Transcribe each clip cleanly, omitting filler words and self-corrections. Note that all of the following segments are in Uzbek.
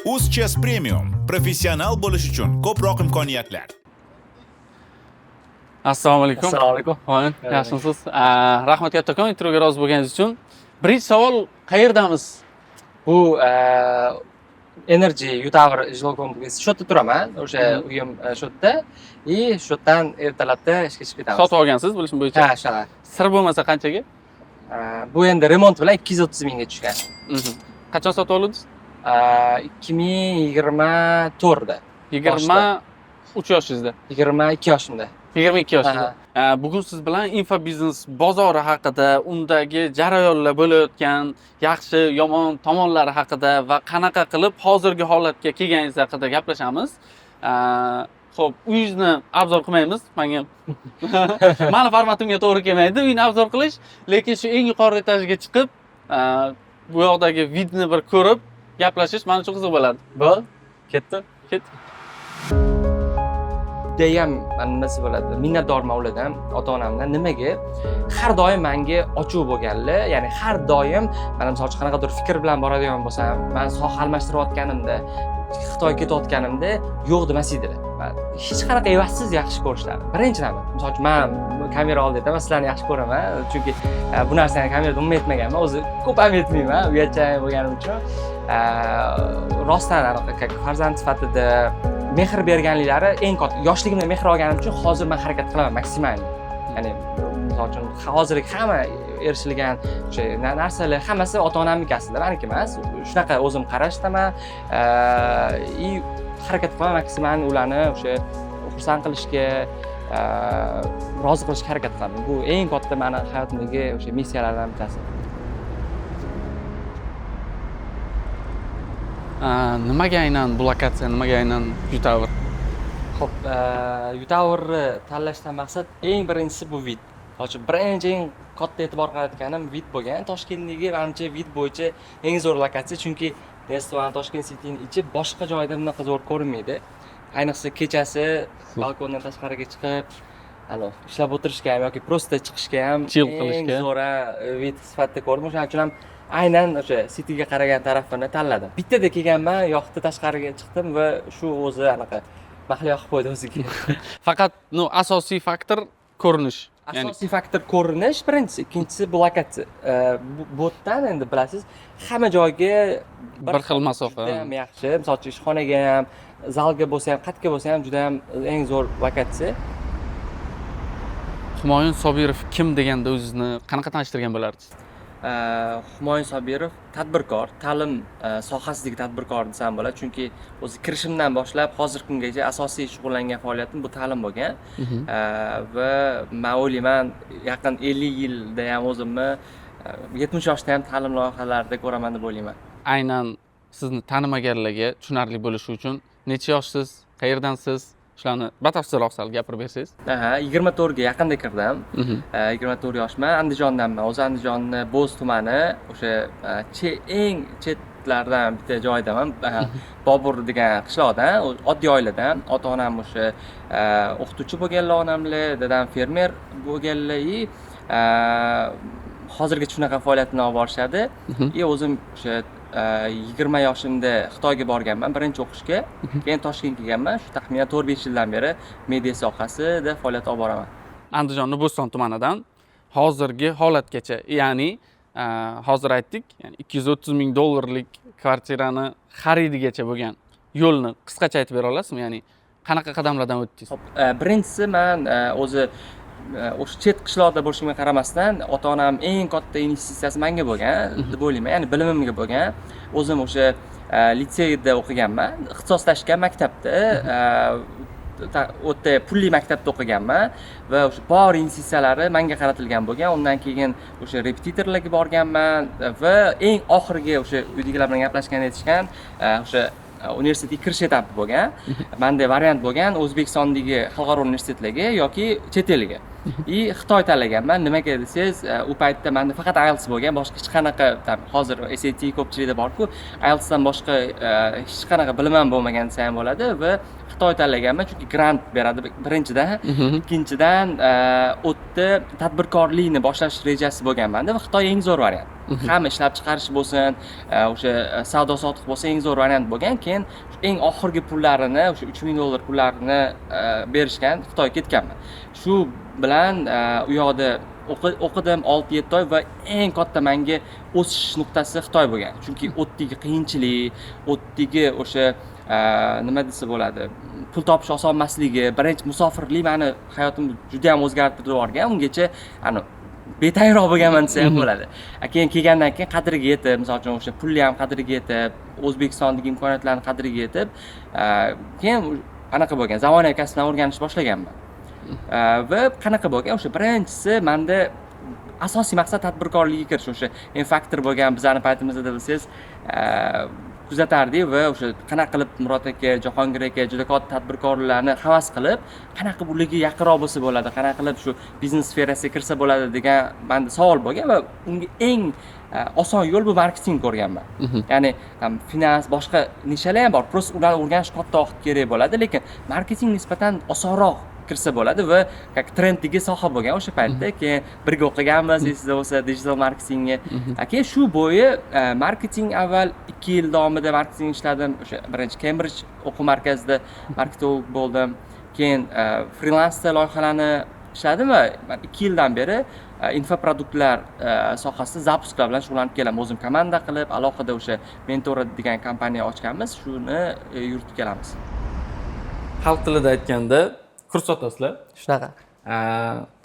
UzChess Premium professional bo'lish uchun ko'proq imkoniyatlar. Assalomu alaykum. Assalomu alaykum. Humoyun, yaxshimisiz? Rahmat kattakon intervyuga rozi bo'lganingiz uchun. Birinchi savol, qayerdamiz? Bu Energy U Tower жилой kompleksi, shu yerda turaman. O'sha uyim shu yerda. И shu yerdan ertalabda ishga chiqib ketamiz. Sotib olgansiz, bilishim bo'yicha. Ha, shunaqa. Sir bo'lmasa, qanchaga? Bu endi remont bilan 230 mingga tushgan. Qachon sotib oldingiz? 2024da. 23 yoshingizda. 22 yoshimda. 22 yoshida. Bugun siz bilan infobiznes bozori haqida, undagi jarayonlar, bo'layotgan yaxshi, yomon tomonlari haqida va qanaqa qilib hozirgi holatga kelganingiz haqida gaplashamiz. Xo'p, uyingizni обзор qilmaymiz. Menga, mani formatimga to'g'ri kelmaydi uyni обзор qilish, lekin shu eng yuqori etajiga chiqib, bu yoqdagi вид ni bir ko'rib gaplashish men uchun qiziq bo'ladi. Bo'l, ketdi. Ketdik. Judayam nimasi bo'ladi, minnatdorman ulardan, ota onamdan. Nimaga? Har doim manga ochiq bo'lganlar, ya'ni har doim mana, misol uchun, qanaqadir fikr bilan boradigan bo'lsam, man soha almashtirayotganimda, Xitoyga ketayotganimda yo'q demas edilar. Man hech qanaqa evazsiz yaxshi ko'rishlari birinchi navbat. Misol uchun, man kamera oldida aytaman, sizlarni yaxshi ko'raman, chunki bu narsani kamerada umuman aytmaganman, o'zi ko'p ham aytmayman, uyatchan bo'lganim uchun. Rostdan anaqa, как farzand sifatida mehr berganliklari eng katta. Yoshligimda mehr olganim uchun hozir man harakat qilaman maksimal, ya'ni misol uchun, hozirgi hamma erishilgan o'sha narsalar hammasi ota onamniki aslida, maniki emas. Shunaqa o'zim qarashdaman и harakat qilaman maksimal ularni o'sha xursand qilishga, rozi qilishga harakat qilaman. Bu eng katta mani hayotimdagi o'sha missiyalardan bittasi. Nimaga aynan bu lokatsiya, nimaga aynan U Tower? Xo'p, U Towerni tanlashdan maqsad eng birinchisi bu вид. Hozir birinchi eng katta e'tibor qaratganim вид bo'lgan. Toshkentdagi, manimcha, вид bo'yicha eng zo'r lokatsiya, chunki restoran Toshkent Cityning ichi boshqa joyda bunaqa zo'r ko'rinmaydi. Ayniqsa kechasi balkondan tashqariga chiqib, alo, ishlab o'tirishga ham yoki просто chiqishga ham Chill eng qilishga. zo'r вид sifatida ko'rdim. O'shaning uchun ham aynan o'sha Cityga qaragan tarafini tanladim. Bittada kelganman, yoqdi, tashqariga chiqdim va shu o'zi anaqa mahliyo qilib qo'ydi o'ziga. Faqat, ну, asosiy faktor ko'rinish. Ya'ni Asosiy faktor ko'rinish birinchisi, ikkinchisi bu lokatsiya. Bu yerdan endi bilasiz, hamma joyga Bir xil masofa. Juda ham yaxshi. Misol uchun, ishxonaga ham, zalga bo'lsa ham, qayerga bo'lsa ham juda ham eng zo'r lokatsiya. Humoyun Sobirov kim deganda o'zingizni qanaqa tanishtirgan bo'lardingiz? Humoyun Sobirov tadbirkor, ta'lim sohasidagi tadbirkor desam bo'ladi, chunki o'zi kirishimdan boshlab hozirgi kungacha asosiy shug'ullangan faoliyatim bu ta'lim bo'lgan. Va man o'ylayman, yaqin 50 yilda ham o'zimni 70 yoshda ham ta'lim loyihalarida ko'raman deb o'ylayman. Aynan sizni tanimaganlarga tushunarli bo'lishi uchun necha yoshsiz, qayerdansiz, shularni batafsilroq sal gapirib bersangiz. Aha, 24ga yaqinda kirdim. 24 yoshman, Andijondanman. O'zi Andijonni Bo'z tumani, o'sha eng chetlardan bitta joydaman. Bobur degan qishloqdan, oddiy oiladan. Ota onam o'sha o'qituvchi bo'lganlar, onamlar, dadam fermer bo'lganlar и hozirgacha shunaqa faoliyatini olib borishadi. И o'zim o'sha 20 yoshimda Xitoyga borganman birinchi o'qishga, keyin Toshkentga kelganman. Shu taxminan 4-5 yildan beri media sohasida faoliyat olib boraman. Andijonni Bo'ston tumanidan hozirgi holatgacha, ya'ni hozir aytdik, ya'ni 230 ming dollarlik kvartirani xaridigacha bo'lgan yo'lni qisqacha aytib bera olasizmi? Ya'ni qanaqa qadamlardan o'tdingiz? Xo'p, birinchisi man o'zi o'sha chet qishloqda bo'lishimga qaramasdan, ota onam eng katta investitsiyasi manga bo'lgan deb o'ylayman, ya'ni bilimimga bo'lgan. O'zim o'sha litseyda o'qiganman, ixtisoslashgan maktabda, u yerda pulli maktabda o'qiganman va o'sha bor investitsiyalari manga qaratilgan bo'lgan. Undan keyin o'sha repetitorlarga borganman va eng oxirgi o'sha uydagilar bilan gaplashganda aytishgan, o'sha universitetga kirish etapi bo'lgan. Manda variant bo'lgan: O'zbekistondagi xalqaro universitetlarga yoki chet elga. И Xitoy tanlaganman. Nimaga desangiz, u paytda manda faqat IELTS bo'lgan, boshqa hech qanaqa, там, hozir SAT ko'pchilikda borku, IELTSdan boshqa hech qanaqa bilimim bo'lmagan desa ham bo'ladi. Va Xitoy tanlaganman, chunki grant beradi birinchidan, ikkinchidan, u yerda tadbirkorlikni boshlash rejasi bo'lganmanda va Xitoy eng zo'r variant, hamma ishlab chiqarish bo'lsin, o'sha savdo sotiq bo'lsin, eng zo'r variant bo'lgan. Keyin eng oxirgi pullarini, o'sha 3000 dollar pullarini berishgan, Xitoyga ketganman. Shu bilan u yoqda o'qidim 6-7 oy va eng katta manga o'sish nuqtasi Xitoy bo'lgan, chunki u yerdagi qiyinchilik, u yerdagi o'sha nima desa bo'ladi, pul topish oson emasligi, birinchi musofirlik mani hayotimni juda yam o'zgartirib yuborgan. Ungacha ani betayinroq bo'lganman desa ham bo'ladi. Keyin kelgandan keyin qadriga yetib, misol uchun, o'sha pulni ham qadriga yetib, O'zbekistondagi imkoniyatlarni qadriga yetib, keyin anaqa bo'lgan, zamonaviy kasblarni o'rganishni boshlaganman. Va qanaqa bo'lgan, o'sha birinchisi manda asosiy maqsad tadbirkorlikka kirish. O'sha M-Factor bo'lgan bizani paytimizda, bilsangiz, kuzatardik va o'sha qanaqa qilib Murod aka, Jahongir aka juda katta tadbirkorlarni havas qilib, qanaqa qilib ularga yaqinroq bo'lsa bo'ladi, qanaqa qilib shu biznes sferasiga kirsa bo'ladi degan manda savol bo'lgan. Va unga eng oson yo'l bu marketing ko'rganman. Ya'ni там finans, boshqa nishalar ham bor, просто ularni o'rganish katta vaqt kerak bo'ladi, lekin marketing nisbatan osonroq kirsa bo'ladi va как trenddagi soha bo'lgan o'sha paytda. Keyin birga o'qiganmiz, esingizda bo'lsa, digital marketingni. Keyin shu bo'yi marketing, avval 2 yil davomida marketing ishladim. O'sha birinchi Cambridge o'quv markazida marketolog bo'ldim, keyin frilansda loyihalarni ishladim va man 2 yildan beri infoproduktlar sohasida запуск lar bilan shug'ullanib kelaman. O'zim komanda qilib, alohida o'sha Mentora degan kompaniya ochganmiz, shuni yuritib kelamiz. Xalq tilida aytganda, kurs sotasizlar. Shunaqa.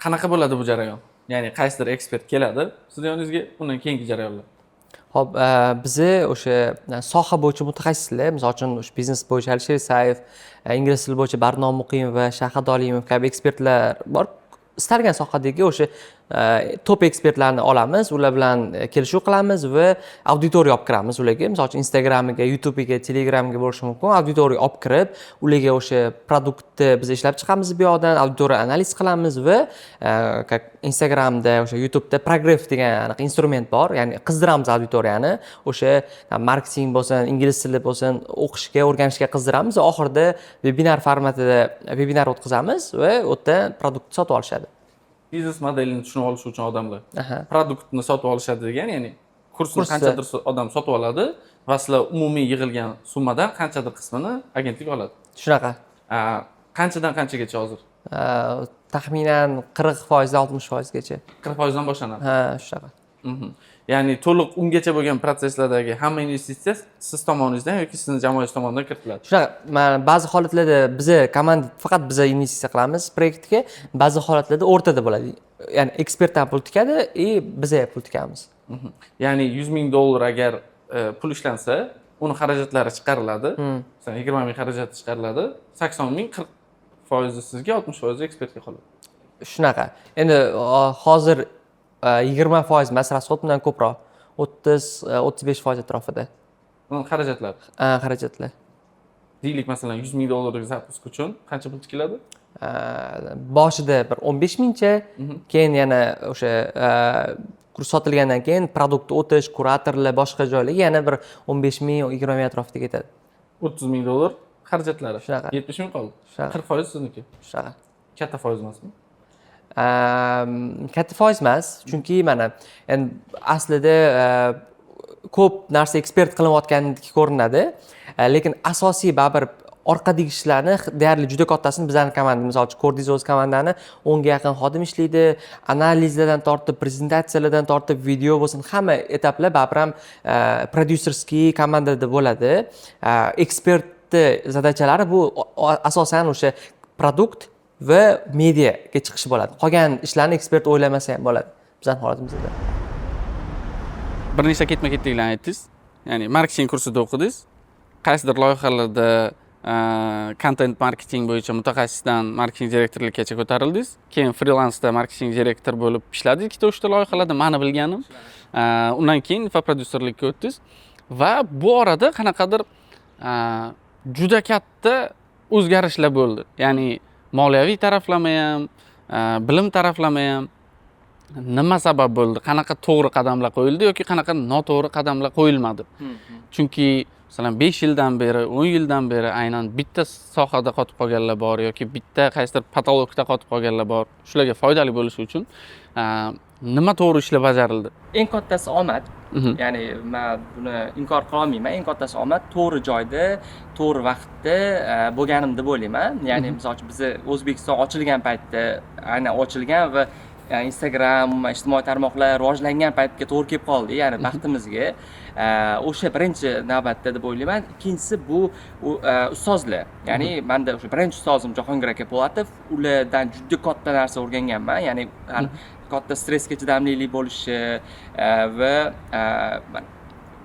Qanaqa bo'ladi bu jarayon? Ya'ni qaysidir ekspert keladi sizni yoningizga, undan keyingi jarayonlar? Ho'p, bizni o'sha soha bo'yicha mutaxassislar, misol uchun, o'sha biznes bo'yicha Alisher Isayev, ingliz tili bo'yicha Barno Muqimova, Shahad Olimov kabi ekspertlar bor. Istalgan sohadagi o'sha top ekspertlarni olamiz, ular bilan kelishuv qilamiz va auditoriya olib kiramiz ularga. Misol uchun, Instagramiga, YouTubeiga, Telegramga bo'lishi mumkin. Auditoriya olib kirib, ularga o'sha produktni biz ishlab chiqamiz bu yoqdan, auditoriya analiz qilamiz va как Instagramda, o'sha YouTubeda прогрев degan anaqa instrument bor, ya'ni qizdiramiz auditoriyani, o'sha marketing bo'lsin, ingliz tili bo'lsin, o'qishga, o'rganishga qizdiramiz. Oxirida vebinar formatida vebinar o'tkazamiz va u yerda produktni sotib olishadi. Biznes modelini tushunib olish uchun odamlar produktni sotib olishadi degan, ya'ni kursni Kursni. qanchadir odam sotib oladi va sizlar umumiy yig'ilgan summadan qanchadir qismini agentlik oladi. Shunaqa. Qanchadan qanchagacha hozir? Taxminan 40%dan 60%gacha. 40%dan boshlanadi. Ha, shunaqa. Ya'ni to'liq ungacha bo'lgan protsesslardagi hamma investitsiya siz tomoningizdan yoki sizni jamoangiz tomonidan kiritiladi. Shunaqa. Mana, ba'zi holatlarda biza komanda, faqat biza investitsiya qilamiz proyektga, ba'zi holatlarda o'rtada bo'ladi, ya'ni ekspert ham pul tikadi и biza ham pul tikamiz. Ya'ni 100 000 dollar agar pul ishlansa, uni xarajatlari chiqariladi. Masalan, 20 000 xarajati chiqariladi, 80 000, 40 foizi sizga, 60 foizi ekspertga qoladi. Shunaqa. Endi hozir 20% emas, расход undan ko'proq, 30, 35% atrofida. Uni xarajatlar. Ha, xarajatlar. Deylik, masalan, 100 000 dollarlik запуск uchun qancha pul tikiladi? Boshida bir 15 mingcha, keyin yana o'sha kurs sotilgandan keyin produktni o'tish, kuratorlar, boshqa joylarga yana bir 15 ming, 20 ming atrofida ketadi. 30 000 dollar xarajatlari. Shunaqa. 70 000 qoldi. Shunaqa. 40% sizniki. Shunaqa. Katta foiz emasmi? Katta foiz emas, chunki mana endi aslida ko'p narsa ekspert qilinayotgandek ko'rinadi, lekin asosiy baribir orqadagi ishlarni deyarli juda kattasini bizani komanda, misol uchun, ko'rdingiz o'zi komandani, 10ga yaqin xodim ishlaydi. Analizlardan tortib, prezentatsiyalardan tortib, video bo'lsin, hamma etaplar baribir ham продюсерский komandada bo'ladi. Ekspertni задача lari bu asosan o'sha produkt va mediaga chiqish bo'ladi. Qolgan ishlarni ekspert o'ylamasa ham bo'ladi bizani holatimizda. Bir nechta ketma ketliklarni aytdingiz. Ya'ni marketing kursida o'qidingiz, qaysidir loyihalarda kontent marketing bo'yicha mutaxassisdan marketing direktorlikkacha ko'tarildingiz, keyin frilansda marketing direktor bo'lib ishladingiz ikkita uchta loyihalarda, mani bilganim. Undan keyin infoprodyuserlikka o'tdingiz va bu orada qanaqadir juda katta o'zgarishlar bo'ldi, ya'ni moliyaviy taraflama ham. Bilim taraflama ham nima sabab bo'ldi, qanaqa to'g'ri qadamlar qo'yildi yoki qanaqa noto'g'ri qadamlar qo'yilmadi? Chunki, masalan, 5 yildan beri, 10 yildan beri aynan bitta sohada qotib qolganlar bor yoki bitta qaysidir потолок da qotib qolganlar bor. Shularga foydali bo'lishi uchun nima to'g'ri ishlar bajarildi? Eng kattasi omad. Ya'ni man buni inkor qilolmayman, eng kattasi omad. To'g'ri joyda, to'g'ri vaqtda bo'lganim deb o'ylayman. Ya'ni, misol uchun, biza O'zbekiston ochilgan paytda aynan ochilgan va Instagram, umuman ijtimoiy tarmoqlar rivojlangan paytga to'g'ri kelib qoldi, ya'ni baxtimizga. O'sha birinchi navbatda deb o'ylayman. Ikkinchisi bu ustozlar. Ya'ni manda o'sha birinchi ustozim Jahongir aka Po'latov, ulardan juda katta narsa o'rganganman. Ya'ni katta stressga chidamlilik bo'lishi va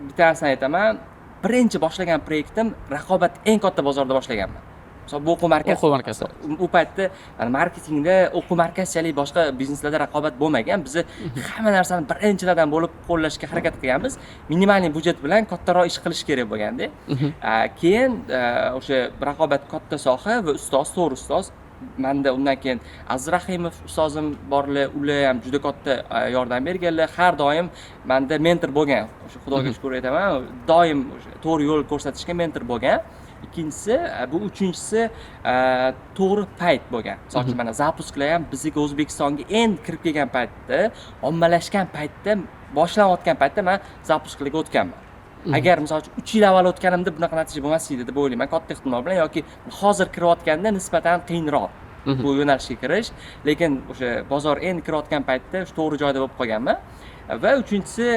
bitta narsani aytaman, birinchi boshlagan proyektim raqobat eng katta bozorda boshlaganman. Misol, bu o'quv markazi. O'quv markazi. U paytda, yani, marketingda o'quv markazchalik boshqa bizneslarda raqobat bo'lmagan. Biz hamma narsani birinchilardan bo'lib qo'llashga harakat qilganmiz. Минимальный byudjet bilan kattaroq ish qilish kerak bo'lganda. Keyin o'sha raqobat katta soha va ustoz, to'g'ri ustoz. Manda undan keyin Aziz Rahimov ustozim borlar, ular ham juda katta yordam berganlar. Har doim manda mentor bo'lgan. O'sha Xudoga shukur aytaman, doim o'sha to'g'ri yo'l ko'rsatishga mentor bo'lgan. Ikkinchisi bu, uchinchisi to'g'ri payt bo'lgan. Misol uchun, mana запуск lar ham bizga, O'zbekistonga endi kirib kelgan paytda, ommalashgan paytda, boshlanayotgan paytda man запуск larga o'tganman. Agar, misol uchun, 3 yil avval o'tganimda bunaqa natija bo'lmas edi deb o'ylayman katta ehtimol bilan yoki hozir kirayotganda nisbatan qiyinroq bu yo'nalishga kirish, lekin o'sha bozor endi kirayotgan paytda shu to'g'ri joyda bo'lib qolganman. Va uchinchisi,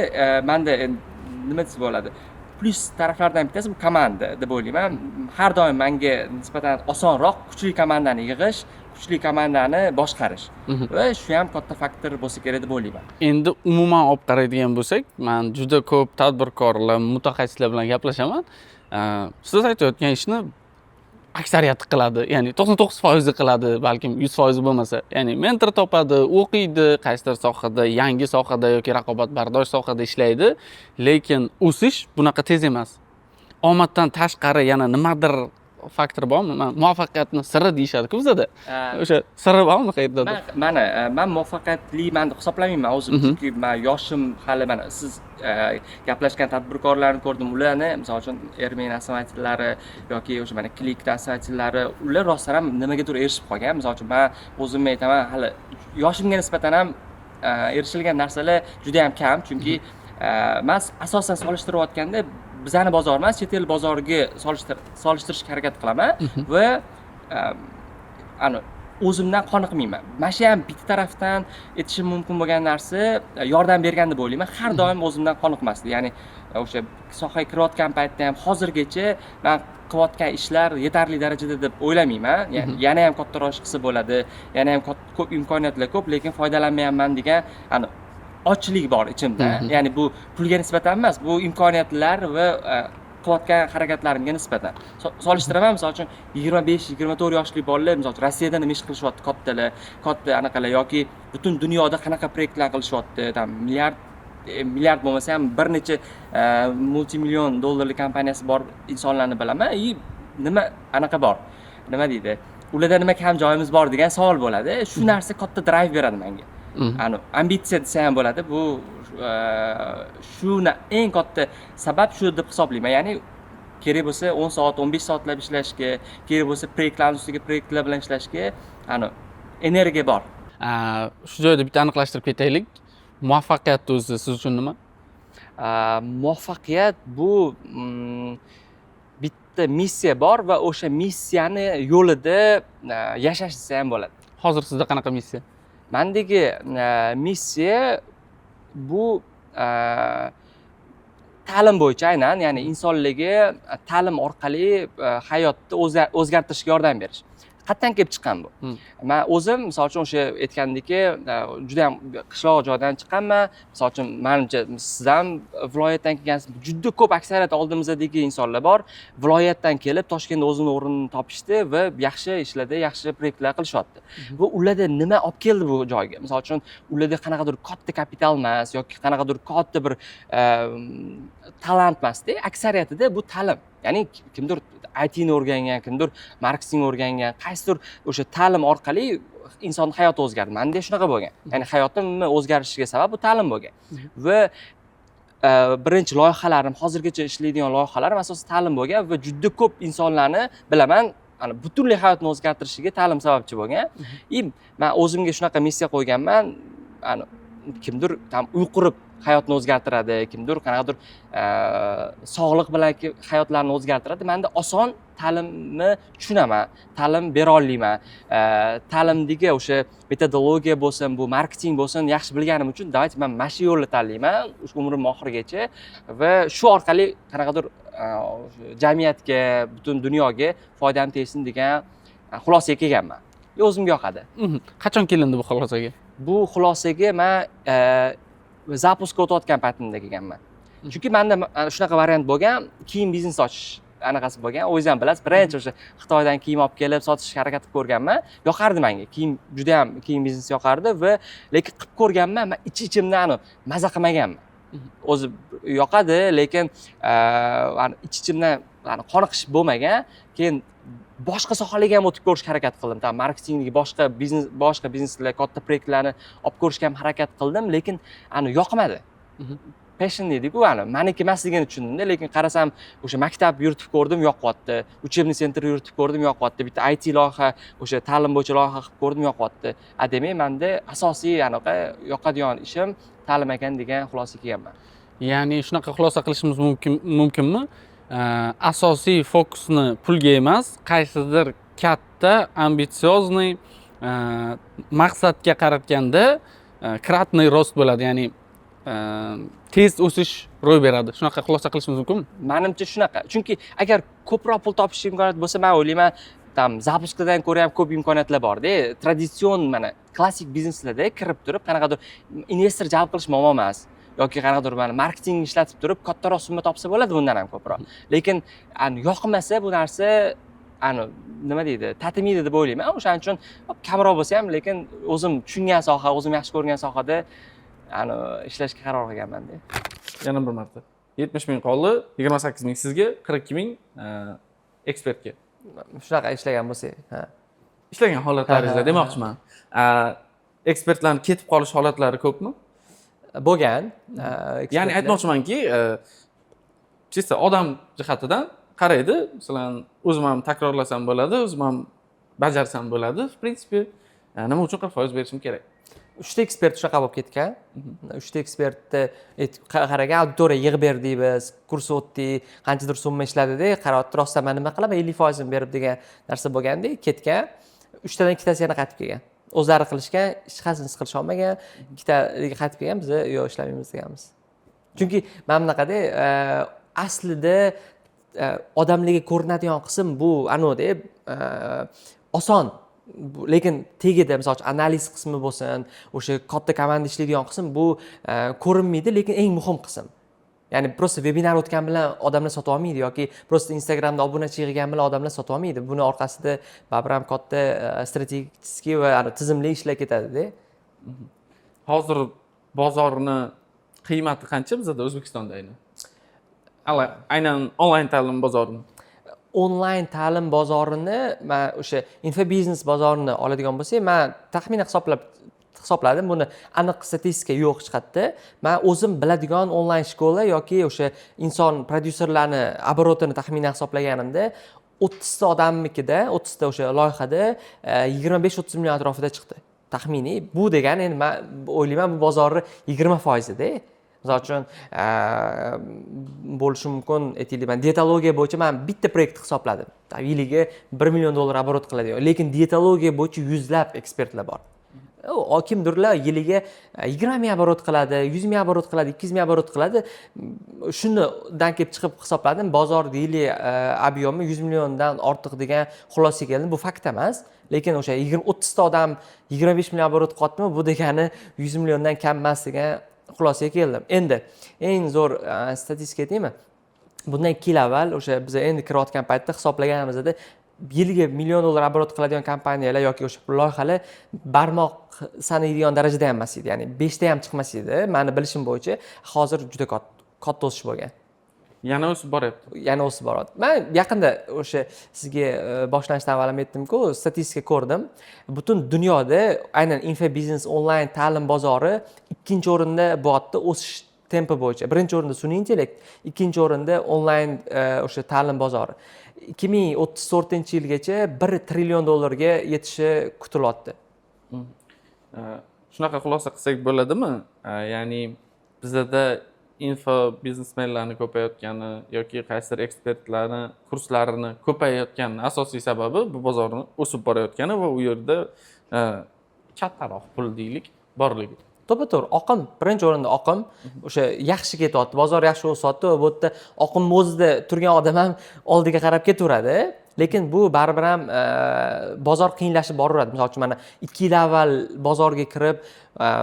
manda endi nima desa bo'ladi, plyus taraflardan bittasi bu komanda deb o'ylayman. Har doim manga nisbatan osonroq kuchli komandani yig'ish, kuchli komandani boshqarish va shu ham katta faktor bo'lsa kerak deb o'ylayman. Endi umuman olib qaraydigan bo'lsak, man juda ko'p tadbirkorlar, mutaxassislar bilan gaplashaman. Siz aytayotgan ishni aksariyati qiladi, ya'ni 99%i qiladi, balkim 100%i bo'lmasa. Ya'ni mentor topadi, o'qiydi, qaysidir sohada, yangi sohada yoki raqobatbardosh sohada ishlaydi, lekin o'sish bunaqa tez emas. Omaddan tashqari yana nimadir faktor bormi? Muvaffaqiyatni siri deyishadi-ku bizada. O'sha siri bormi qayerdadir? Mana man muvaffaqiyatliman deb hisoblamayman o'zim, chunki man yoshim hali. Mana siz gaplashgan tadbirkorlarni ko'rdim, ularni, misol uchun, Ermen основатель lari yoki o'sha mana Klikni основатель lari, ular rostdan ham nimagadir erishib qolgan. Misol uchun, man o'zimni aytaman, hali yoshimga nisbatan ham erishilgan narsalar juda yam kam, chunki man asosan solishtirayotganda bizani bozor emas, chet el bozoriga solishtirishga harakat qilaman va ani o'zimdan qoniqmayman. Mana shu ham bitta tarafdan aytishim mumkin bo'lgan narsa, yordam bergan deb o'ylayman, har doim o'zimdan qoniqmaslik. Ya'ni o'sha sohaga kirayotgan paytda ham hozirgacha man qilayotgan ishlar yetarli darajada deb o'ylamayman. Ya'ni yana ham kattaroq ish qilsa bo'ladi, yana ham ko'p imkoniyatlar ko'p, lekin foydalanmayapman degan ani ochlik bor ichimda. Ya'ni bu pulga nisbatan emas, bu imkoniyatlar va qilayotgan harakatlarimga nisbatan solishtiraman. Misol uchun, 25-24 yoshli bolalar, misol uchun, Rossiyada nima ish qilishyapti, kattalar, katta anaqalar yoki butun dunyoda qanaqa proyektlar qilishyapti, там milliard, milliard bo'lmasa ham bir necha multimillion dollarlik kompaniyasi bor insonlarni bilaman. И nima anaqa bor, nima deydi, ularda nima kam joyimiz bor degan savol bo'ladi. Shu narsa katta drive beradi menga. Ani ambitsiya desa ham bo'ladi bu. Shu eng katta sabab shu deb hisoblayman. Ya'ni kerak bo'lsa 10 soat, 15 soatlab ishlashga, kerak bo'lsa proyektlarni ustiga proyektlar bilan ishlashga ani energiya bor. Shu joyda bitta aniqlashtirib ketaylik, muvaffaqiyat o'zi siz uchun nima? Muvaffaqiyat bu bitta missiya bor va o'sha missiyani yo'lida yashash desa ham bo'ladi. Hozir sizda qanaqa missiya? Mandagi missiya bu ta'lim bo'yicha aynan, ya'ni insonlarga ta'lim orqali hayotni o'zgartirishga yordam berish. Qayerdan kelib chiqqan bu? Man o'zim, misol uchun, o'sha aytgandek, juda yam qishloq joydan chiqqanman. Misol uchun, manimcha, siz ham viloyatdan kelgansiz. Juda ko'p, aksariyat oldimizdagi insonlar bor, viloyatdan kelib Toshkentda o'zini o'rnini topishdi va yaxshi ishlarda, yaxshi proyektlar qilishyapti. Va ularda nima olib keldi bu joyga? Misol uchun, ularda qanaqadir katta kapital emas yoki qanaqadir katta bir talant emasda, aksariyatida bu ta'lim. Ya'ni kimdir ITni o'rgangan, kimdir marketing o'rgangan, qaysidir o'sha ta'lim orqali inson hayoti o'zgardi. Manda shunaqa bo'lgan, ya'ni hayotimni o'zgarishiga sabab bu ta'lim bo'lgan. Va birinchi loyihalarim, hozirgacha ishlaydigan loyihalarim asosan ta'lim bo'lgan va juda ko'p insonlarni bilaman, ana butunlay hayotini o'zgartirishiga ta'lim sababchi bo'lgan. И man o'zimga shunaqa missiya qo'yganman: ani kimdir там uy qurib hayotini o'zgartiradi, kimdir qanaqadir sog'liq bilan hayotlarini o'zgartiradi. Manda oson, ta'limni tushunaman, ta'lim bera olmayman. Ta'limdagi o'sha metodologiya bo'lsin, bu marketing bo'lsin, yaxshi bilganim uchun давайте man mana shu yo'lni tanlayman o'sha umrim oxirigacha va shu orqali qanaqadir o'sha jamiyatga, butun dunyoga foydam tegsin degan xulosaga kelganman. O'zimga yoqadi. Qachon kelindi bu xulosaga? Bu xulosaga man запуск ga o'tayotgan paytimda kelganman, chunki manda shunaqa variant bo'lgan, kiyim biznes ochish anaqasi bo'lgan. O'zingiz ham bilasiz, birinchi o'sha Xitoydan kiyim olib kelib sotishga harakat qilib ko'rganman. Yoqardi manga kiyim, juda ham kiyim biznesi yoqardi va lekin qilib ko'rganman, man ich ichimdan ani maza qilmaganman. O'zi yoqadi, lekin ani ich ichimdan ani qoniqish bo'lmagan. Keyin boshqa sohalarga ham o'tib ko'rishga harakat qildim, там marketingdagi boshqa biznes, boshqa bizneslar, katta proyektlarni olib ko'rishga ham harakat qildim, lekin ani yoqmadi. Passion deydiku, ani maniki emasligini tushundimda. Lekin qarasam, o'sha maktab yuritib ko'rdim, yoqyapti, учебный центр yuritib ko'rdim, yoqyapti, bitta IT loyiha, o'sha ta'lim bo'yicha loyiha qilib ko'rdim, yoqyapti. A demak, manda asosiy anaqa yoqadigan ishim ta'lim ekan degan xulosaga kelganman. Ya'ni shunaqa xulosa qilishimiz mumkinmi? Asosiy fokusni pulga emas, qaysidir katta амбициозный maqsadga qaratganda кратный рост bo'ladi, ya'ni tez o'sish ro'y beradi. Shunaqa xulosa qilishimiz mumkinmi? Manimcha, shunaqa, chunki agar ko'proq pul topish imkoniyati bo'lsa, man o'ylayman, там запуск dan ko'ra ham ko'p imkoniyatlar borda. Traditsion, mana klassik bizneslarda kirib turib qanaqadir investor jalb qilish muammo emas yoki qanaqadir mana marketing ishlatib turib kattaroq summa topsa bo'ladi bundan ham ko'proq. Lekin ani yoqmasa bu narsa, ani nima deydi, tatimaydi deb o'ylayman. O'shaning uchun kamroq bo'lsa ham, lekin o'zim tushungan soha, o'zim yaxshi ko'rgan sohada ani ishlashga qaror qilganmanda. Yana bir marta, 70 ming qoldi, 28 ming sizga, 42 ming ekspertga. Shunaqa ishlagan bo'lsak, ha. Ishlagan holatlaringizda demoqchiman. Ekspertlarni ketib qolish holatlari ko'pmi? Bo'lgan. Ya'ni ekspertlar- aytmoqchimanki, чисто odam jihatidan qaraydi, masalan, o'zim ham takrorlasam bo'ladi, o'zim ham bajarsam bo'ladi, в принципе, nima uchun 40% berishim kerak? Uchta ekspert shunaqa bo'lib ketgan. Uchta ekspertni qaragan, auditoriya yig'ib berdik, biz kurs o'tdik, qanchadir summa ishladida, qarayapti, rostdan man nima qilaman 50 foizini berib degan narsa bo'lganda, ketgan. Uchtadan ikkitasi yana qaytib kelgan, o'zlari qilishgan, hech qaysini qilisholmagan. Ikkita qaytib kelgan, biza yo'q, ishlamaymiz deganmiz, chunki mana bunaqada aslida odamlarga ko'rinadigan qism bu anavida oson. Lekin tagida, misol uchun, analiz qismi bo'lsin, o'sha katta komanda ishlaydigan qism, bu ko'rinmaydi, lekin eng muhim qism. Ya'ni просто vebinar o'tgan bilan odamlar sotib olmaydi yoki просто Instagramda obunachi yig'gan bilan odamlar sotib olmaydi. Buni orqasida baribir ham katta strategik va ani tizimli ishlar ketadida. Hozir bozorni qiymati qancha bizada, O'zbekistonda aynan? Aynan onlayn ta'lim bozorini. Onlayn ta'lim bozorini, man o'sha infobiznes bozorini oladigan bo'lsak, man taxminan hisoblab hisopladim, buni aniq statistika yo'q hech qayerda. Man o'zim biladigan onlayn школа yoki o'sha inson prodyuserlarni оборот ini taxminan hisoblaganimda, 30 ta odamnikida, 30 ta o'sha loyihada 25-30 million atrofida chiqdi taxminiy. Bu degani, endi man o'ylayman, bu bozorni 20 foizida. Misol uchun, bo'lishi mumkin, aytaylik, man dietologiya bo'yicha man bitta proyekt hisobladim, yiliga 1 million dollar оборот qiladigan, lekin dietologiya bo'yicha yuzlab ekspertlar bor. U kimdirlar yiliga 20 ming оборот qiladi, 100 ming оборот qiladi, 200 ming оборот qiladi. Shundan kelib chiqib hisobladim, bozor yillik объем i 100 milliondan ortiq degan xulosaga keldim. Bu fakt emas, lekin o'sha 20-30 ta odam 25 million оборот qilyaptimi, bu degani 100 milliondan kam emas degan xulosaga keldim. Endi eng zo'r statistika aytaymi? Bundan 2 yil avval, o'sha biz endi kirayotgan paytda hisoblaganimizda, yiliga million dollar оборот qiladigan kompaniyalar yoki o'sha loyihalar barmoq sanaydigan darajada ham emas edi, ya'ni 5 ta ham chiqmas edi mani bilishim bo'yicha. Hozir juda katta o'sish bo'lgan. Yana o'sib boryapti. Yana o'sib boryapti. Man yaqinda o'sha sizga boshlanishdan avval ham aytdimku, statistika ko'rdim. Butun dunyoda aynan infobiznes onlayn ta'lim bozori ikkinchi o'rinda bo'lyapti o'sish tempi bo'yicha. Birinchi o'rinda sun'iy intellekt, ikkinchi o'rinda onlayn o'sha ta'lim bozori. 2034-yilgacha 1 trillion dollarga yetishi kutilyapti. Shunaqa xulosa qilsak bo'ladimi? Ya'ni bizada info biznesmenlarni ko'payayotgani yoki qaysidir ekspertlarni kurslarini ko'payayotganini asosiy sababi bu bozorni o'sib borayotgani va u yerda kattaroq pul deylik borligi. To'ppa to'g'ri, oqim birinchi o'rinda, oqim o'sha yaxshi ketyapti, bozor yaxshi o'syapti va bu yerda oqimni o'zida turgan odam ham oldiga qarab ketaveradi. Lekin bu baribir ham bozor qiyinlashib boraveradi. Misol uchun, mana 2 yil avval bozorga kirib,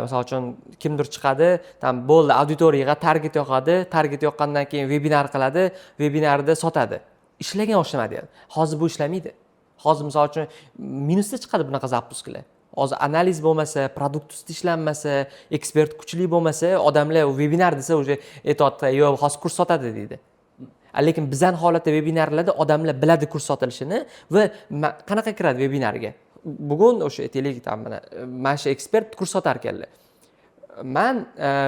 misol uchun kimdir chiqadi, там bo'ldi, auditoriyaga target yoqadi, target yoqqandan keyin webinar qiladi, webinarda sotadi. Ishlagan o'sha model. Hozir bu ishlamaydi. Hozir misol uchun minusda chiqadi bunaqa запуск lar. Hozir analiz bo'lmasa, продукт ustida ishlanmasa, ekspert kuchli bo'lmasa, odamlar webinar desa уже aytyapti, yo'q, hozir kurs sotadi deydi. Lekin bizani holatda webinarlarda odamlar biladi kurs sotilishini va qanaqa kiradi webinarga. Bugun o'sha aytaylik, tam mana shu ekspert kurs sotar ekanlar. Man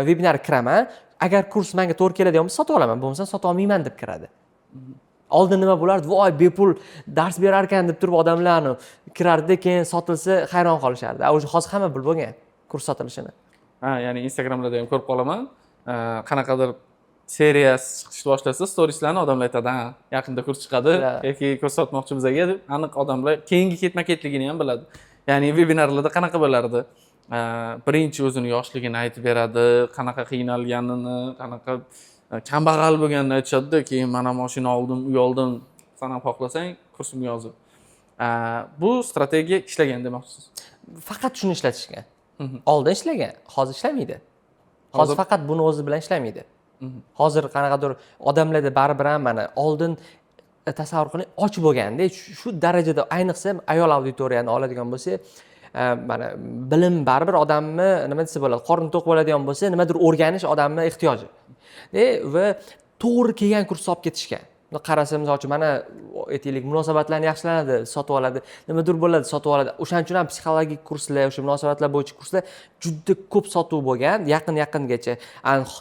webinarga kiraman, agar kurs menga to'g'ri keladigan bo'lsa sotib olaman, bo'lmasa sota olmayman deb kiradi. Oldin nima bo'lardi? Voy, bepul dars berar ekan deb turib odamlarni kirardi, keyin sotilsa hayron qolishardi. O'sha hozir hamma bilib bo'lgan kurs sotilishini. Ha, ya'ni Instagramlarda ham ko'rib qolaman. Qanaqadir seriyasi chiqishni boshlasa, storieslarni odamlar aytadi, ha, yaqinda kurs chiqadi yoki kurs sotmoqchi bizaga deb aniq odamlar keyingi ketma-ketligini ham biladi. Ya'ni webinarlarda qanaqa bo'lardi? Birinchi o'zini yoshligini aytib beradi, qanaqa qiynalganini, qanaqa kambag'al bo'lganini aytishadi, keyin mana mashina oldim, uy oldim, san ham xohlasang kursimga yozil. Bu strategiya ishlagan demoqchisiz. Faqat shuni ishlatishgan. Oldin ishlagan, hozir ishlamaydi. Hozir faqat buni o'zi bilan ishlamaydi. Hozir qanaqadir odamlarda baribir ham mana oldin tasavvur qiling, och bo'lganda shu darajada, ayniqsa ayol auditoriyani oladigan bo'lsak, mana bilim baribir odamni nima desa bo'ladi, qorni to'q bo'ladigan bo'lsa, nimadir o'rganish odamni ehtiyoji. Va to'g'ri kelgan kurs olib ketishgan. Qarasa, misol uchun, mana aytaylik, munosabatlarni yaxshilanadi, sotib oladi, nimadir bo'ladi, sotib oladi. O'shaning uchun ham psixologik kurslar, o'sha munosabatlar bo'yicha kurslar juda ko'p sotuv bo'lgan, yaqin-yaqingacha.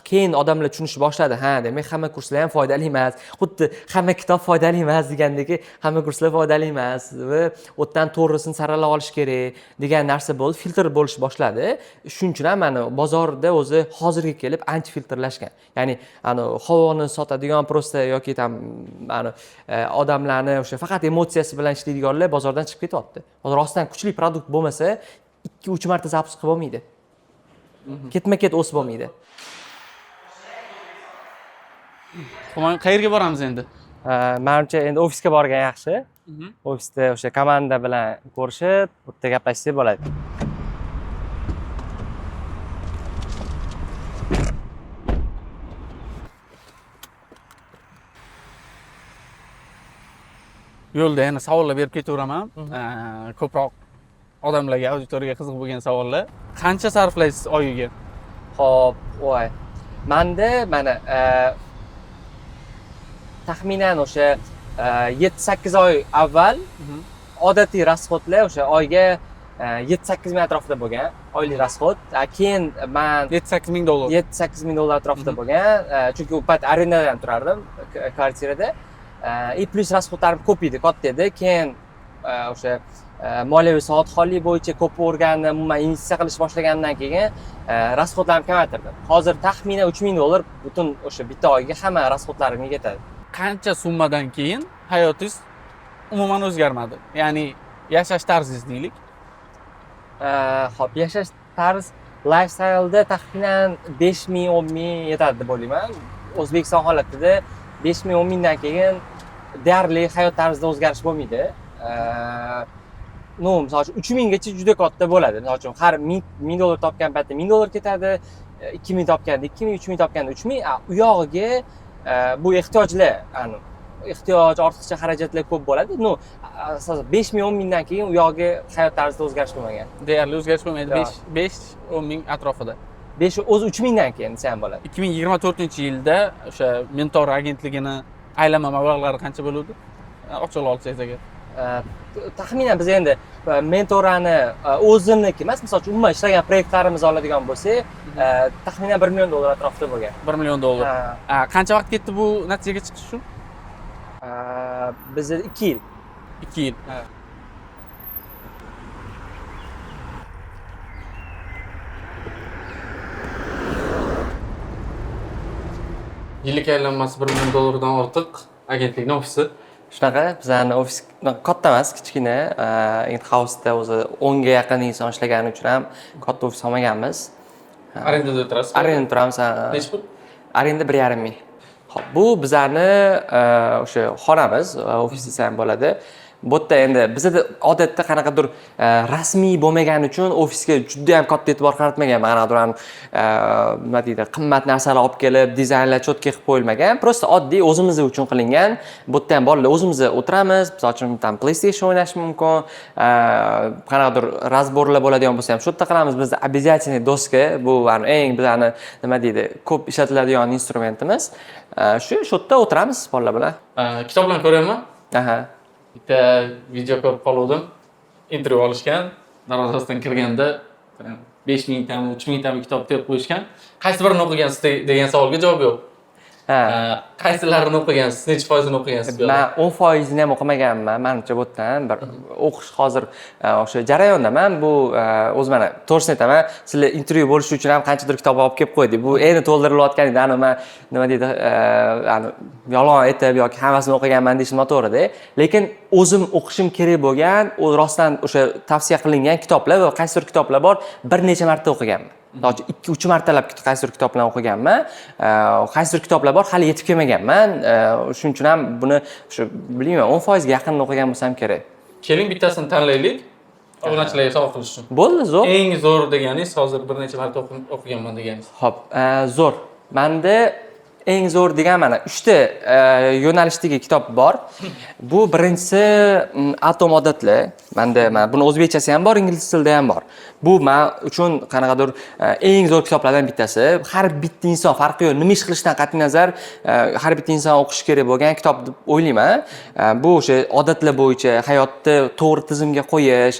Keyin odamlar tushunishni boshladi, ha, demak hamma kurslar ham foydali emas. Xuddi hamma kitob foydali emas degandek, hamma kurslar foydali emas va o'tdan to'g'risini saralab olish kerak degan narsa bo'ldi, filtr bo'lish boshladi. Shuning uchun ham mana bozorda o'zi hozirga kelib ancha filtrlashgan. Ya'ni ana havoni sotadigan prosta yoki tam mana odamlarni o'sha faqat emotsiyasi bilan ishlaydiganlar bozordan chiqib ketyapti. Hozir rostdan kuchli продукт bo'lmasa 2-3 marta запуск qilib bo'lmaydi. Ketma-ket o'sib bo'lmaydi. Humoyun, qayerga boramiz endi? Menimcha endi ofisga borgan yaxshi. Ofisda o'sha komanda bilan ko'rishib, u yerda gaplashsak bo'ladi. Yo'lda yana savollar berib ketaveraman. Ko'proq odamlarga, auditoriyaga qiziq bo'lgan savollar. Qancha sarflaysiz oyiga? Xo'p, voy. Menda mana taxminan o'sha 7-8 oy avval odatiy расход lar o'sha oyga 7-8 ming atrofida bo'lgan oylik расход. Keyin men 7-8 ming dollar. 7-8 ming dollar atrofida bo'lgan. Chunki u payt arendada ham turardim, kvartirada. И плюс расход larim ko'p edi, katta edi. Keyin o'sha moliyaviy savodxonlik bo'yicha ko'p o'rgandim, umuman investitsiya qilish boshlagandan keyin расход larimni kamaytirdim. Hozir taxminan 3 ming dollar butun o'sha bitta oyga hamma расход larimga ketadi. Qancha summadan keyin hayotingiz umuman o'zgarmadi? Ya'ni yashash tarzingiz deylik. Xo'p, yashash tarz lifestyle'da taxminan 5 ming, 10 ming yetadi deb o'ylayman. O'zbekiston holatida 5 ming, 10 mingdan keyin deyarli hayot tarzida o'zgarish bo'lmaydi. Misol uchun 3 minggacha juda katta bo'ladi. Misol uchun har ming dollar topgan paytda 1000 dollar ketadi, 2 ming topganda 2 ming, 3 ming topganda 3 ming. U yog'iga bu ehtiyojlar, ehtiyoj, ortiqcha xarajatlar ko'p bo'ladi. Asosan 5 ming, 10 mingdan keyin u yog'iga hayot tarzida o'zgarish bo'lmagan. Deyarli o'zgarish bo'lmaydi. Yo'q. 5, 10 ming atrofida. Besh, o'zi 3000 dan keyin desa ham bo'ladi. 2024 yilda o'sha Mentor agentligini aylanma mablag'lari qancha bo'luvdi, ochiqlab olsangiz agar? Taxminan biz endi Mentorani o'zimniki emas, misol uchun, umuman ishlagan proyektlarimizni oladigan bo'lsak, taxminan 1 million dollar atrofida bo'lgan. 1 million dollar. Ha. Qancha vaqt ketdi bu natijaga chiqish uchun? Bizda 2 yil. 2 yil. Ha. Yillik aylanmasi 1 million dollardan ortiq agentlikni ofisi. Shunaqa, bizani ofis katta emas, kichkina. In house'da o'zi 10 ga yaqin inson ishlagani uchun ham katta ofis olmaganmiz. Arendada o'tirasiz? Arenda turamiz, ha. Nechi pul? Arenda 1,5 ming. Ho'p, bu bizani o'sha xonamiz, ofis desa ham bo'ladi. Bu yerda endi bizada odatda qanaqadir rasmiy bo'lmagani uchun ofisga juda ham katta e'tibor qaratmagan, qanaqadir nima deydi, qimmat narsalar olib kelib, dizaynlar четкий qilib qo'yilmagan, просто oddiy, o'zimiz uchun qilingan. Bu yerda ham bolalar, o'zimiz o'tiramiz, misol uchun, там PlayStation o'ynash mumkin, qanaqadir разбор lar bo'ladigan bo'lsa ham shu yerda qilamiz. Bizda обязательный doska, bu eng bizani, nima deydi, ko'p ishlatiladigan instrumentimiz. Shu yerda o'tiramiz bolalar bilan. Kitoblarni ko'ryapman. Aha. Bitta video ko'rib qoluvdim, intervyu olishgan, darvozasidan kirganda 5000 tami, 3000 tami kitob terib qo'yishgan. Qaysi birini o'qigansiz degan savolga javob yo'q. Ha. Qaysilarini o'qigansiz, nechi foizini o'qigansiz bu yoqda? Man 10 foizini ham o'qimaganman manimcha. Bu yerdan bir o'qish hozir o'sha jarayondaman. Bu o'zi, mana, to'g'risini aytaman, sizlar intervyu bo'lishi uchun ham qanchadir kitob olib kelib qo'ydik, bu endi to'ldirilayotgan edi. Ani man, nima deydi, ani yolg'on aytib yoki hammasini o'qiganman deyishim noto'g'rida, lekin o'zim o'qishim kerak bo'lgan, u rostdan o'sha tavsiya qilingan kitoblar va qaysidir kitoblar bor, bir necha marta o'qiganman. Misol uchun, ikki uch martalab qaysidir kitoblarni o'qiganman. Qaysidir kitoblar bor, hali yetib kelmaganman. Shuning uchun ham buni shu, bilmayman, 10 foizga yaqin o'qigan bo'lsam kerak. Keling, bittasini tanlaylik, obunachilarga sovg'a qilish uchun. Bo'ldi, zo'r. Eng zo'r deganingiz, hozir bir necha marta o'qiganman deganingiz. Ho'p, zo'r, manda eng zo'r degan mana uchta yo'nalishdagi kitob bor. Bu birinchisi "Atom odatlar". Manda mana buni o'zbekchasi ham bor, ingliz tilida ham bor. Bu man uchun qanaqadir eng zo'r kitoblardan bittasi. Har bitta inson, farqi yo'q, nima ish qilishidan qat'iy nazar, har bitta inson o'qishi kerak bo'lgan kitob deb o'ylayman. Bu o'sha odatlar bo'yicha, hayotni to'g'ri tizimga qo'yish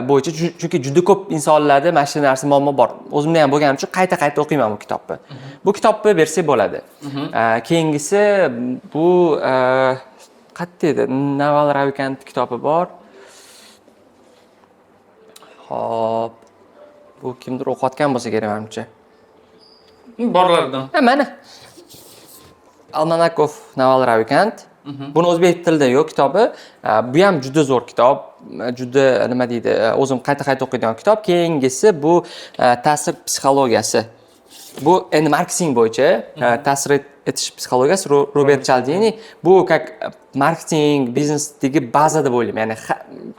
bo'yicha, chunki juda ko'p insonlarda mana shu narsa muammo bor. O'zimda ham bo'lgani uchun qayta qayta o'qiyman bu kitobni. Bu kitobni bersak bo'ladi. Keyingisi bu qayerda edi, Naval Ravikant kitobi bor. Ho'p, bu kimdir o'qiyotgan bo'lsa kerak, manimcha. Borlardan. Ha, mana, "Almanakov", Naval Ravikant. Buni o'zbek tilida yo'q kitobi. Bu ham juda zo'r kitob, juda, nima deydi, o'zim qayta qayta o'qiydigan kitob. Keyingisi bu "Ta'sir psixologiyasi". Bu endi marketing bo'yicha, "Ta'sir etish psixologiyasi", Robert Chaldini. Bu как marketing biznesdagi baza deb o'ylayman. Ya'ni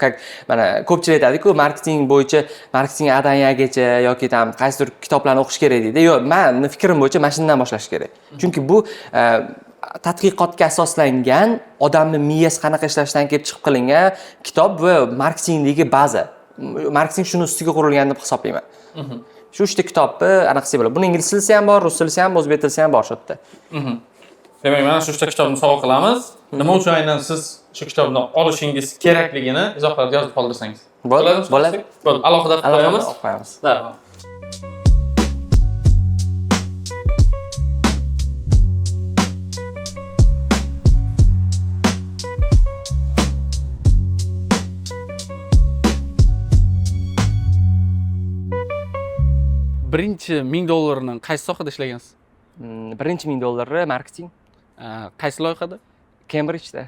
как mana ko'pchilik aytadiku, marketing bo'yicha "Marketing А dan Я gacha" yoki там qaysidir kitoblarni o'qish kerak deydi. Yo'q, mani fikrim bo'yicha mana shundan boshlash kerak, chunki bu tadqiqotga asoslangan, odamni miyasi qanaqa ishlashidan kelib chiqib qilingan kitob va marketingdagi baza. Marketing shuni ustiga qurilgan deb hisoblayman. Shu uchta kitobni anaqa qilsak bo'ladi. Buni ingliz tilisi ham bor, rus tilisi ham, o'zbek tilisi ham bor shu yerda. Demak, mana shu uchta kitobni sovg'a qilamiz. Nima uchun aynan siz shu kitobni olishingiz kerakligini izohlarda yozib qoldirsangiz. Bo'ladi, bo'ladi. Bo'ldi, alohida qilib Alohida qo'yamiz. olib qo'yamiz. Да. Birinchi 1000 dollarni qaysi sohada ishlagansiz? Birinchi 1000 dollarni marketing. Qaysi loyihada? Kembridjda.